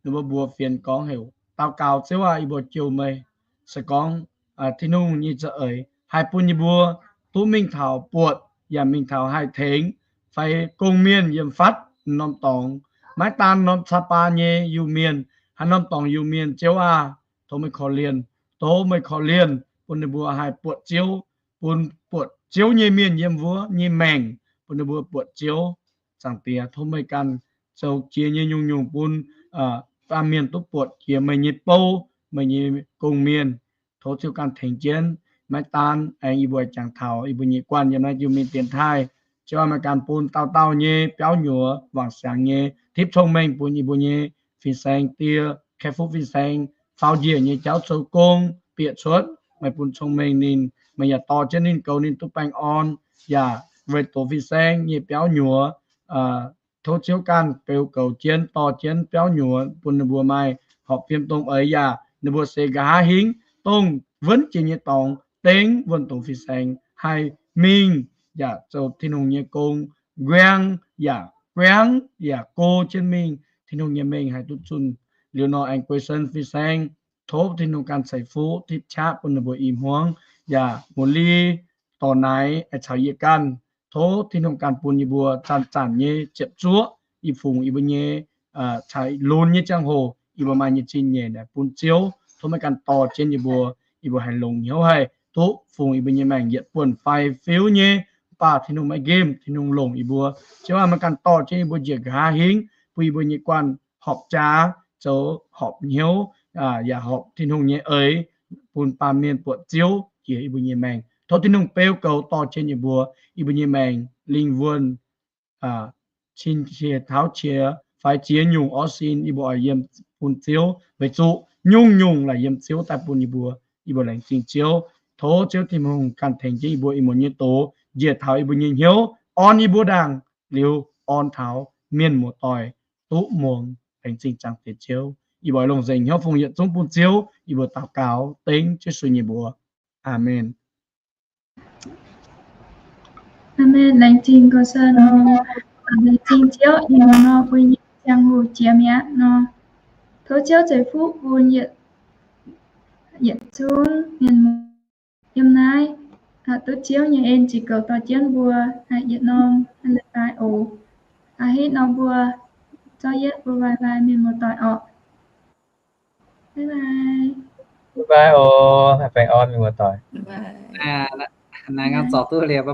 Ninh mbuo mbuox fienx gorngv heuc daux gaux, Ziouv aac, yie mbuo jouh meih. Se gorngv Tin-Hungh nyei za'eix haih bun yie mbuo duqv mingh taux buatc yaac mingh taux haih tengx fai gong-mienh yiem fatv norm dorngx, maiv daan norm Saax Baa nyei Iu-Mienh, haaix norm dorngx Iu-Mienh, Ziouv aac, tov meih korv-lienh, tov meih korv-lienh bun ninh mbuo haih buatc Ziouv, bun buatc Ziouv nyei mienh yiem wuov nyei maengc, bun ninh mbuo buatc Ziouv. Zaangc Diex, tov meih ganh zoux jiex nyei nyungc-nyungc bun baamh mienh duqv buatc jiex meih nyei bou, meih nyei gong-mienh. Tov Ziouv ganh tengx jienv, maiv daan aengx yie mbuo jangx taux yie mbuo nyei guanh yiem naaiv Iu-Mienh dienx taaih. Ziouv aac, meih ganh bun dauh dauh nyei biauv nyuoz wangc siangx nyei, tipv cong-mengh bun yie mbuo nyei fin-saeng die, kai fuqv fin-saeng, faaux njiec nyei jauv zoux gong bieqc cuotv. Meih bun cong-mengh ninh, meih yaac dorh jienv ninh, goux ninh duqv baengh orn, yaac weic doz fin-saeng nyei biauv nyuoz, tov Ziouv ganh beu goux jienv, dorh jienv biauv nyuoz bun ninh mbuo maaih horpc fiem dongh eix, yaac ninh mbuo seix nqa'haav hingv dongh wuonv jiex nyei dorngx dengv wuonh doz fin-saeng haih mingh yaac zoux Tin-Hungh nyei gong, nquengx yaac guangv yaac go jienv mingh, Tin-Hungh nyei mengh haih duqv zunh. Liuz nor aengx guei sen fin-saeng, tov Tin-Hungh ganh ceix fuqv tipv qaqv bun ninh mbuo i hmuangv, yaac muoz-li dorc naaiv aengx caux yie ganh. Tov Tin-Hungh ganh bun yie mbuo zanc-zanc nyei ziepc zuoqv, i fungx yie mbuo nyei caux lunx nyei ziangh hoc, yie mbuo maaih nyei zingh nyeic naaic bun Ziouv. Tov meih ganh dorh jienv yie mbuo, yie mbuo haih longc hnyouv haih duqv fungx yie mbuo nyei maengc yietc buonc fai fiuv nyei, mv baac Tin-Hungh maiv nqemh, Tin-Hungh longc yie mbuo. Ziouv aac, meih ganh dorh jienv yie mbuo njiec nqa'haav hingv, bun yie mbuo nyei guanh horpc jaax, zoux horpc hnyouv, yaac horpc Tin-Hungh nyei eix, bun baamh mienh buatc Ziouv jiex yie mbuo nyei maengc. Tov Tin-Hungh beu goux dorh jienv yie mbuo, yie mbuo nyei maengc lingh wuonh cin qiex taux qiex fai ziex nyungc orv sin, yie mbuo oix yiem bun Ziouv, weic zuqc nyungc-nyungc laaic yiem Ziouv daaih bun yie mbuo. Yie mbuo laengz zingh Ziouv. Tov Ziouv Tin-Hungh ganh tengx jienv yie mbuo ih muonz nyei doz njiec taux yie mbuo nyei hnyouv, orn yie mbuo ndaangc, liuz orn taux mienh muoz-doic duqv muangx. Laengz zingh Zaangc Diex Ziouv. Yie mbuo oix longc nzengc hnyouv fungx yietc zungv bun Ziouv. Yie mbuo daux gaux dengv Yesu nyei mbuox. Aamen. Aamen. Laengz zingh Gordon. Laengz zingh Ziouv, ih hnoi nor mbuo nyei ziangh hoc jiex mi'aqv nor. Tov Ziouv ceix fuqv bun yietc zungv mienh muoz yiem naaiv, duqv Ziouv nyei en ziux goux dorh jienv mbuo yietc norm leiz-baaix oc. A'hneiv nor mbuo zorqv yietv mbuo vai-vai mienh muoz-doic orqc. Bye bye oc. Baengh orn mienh muoz-doic. Naaiv ngangv zorc duqv liuz, bye bye.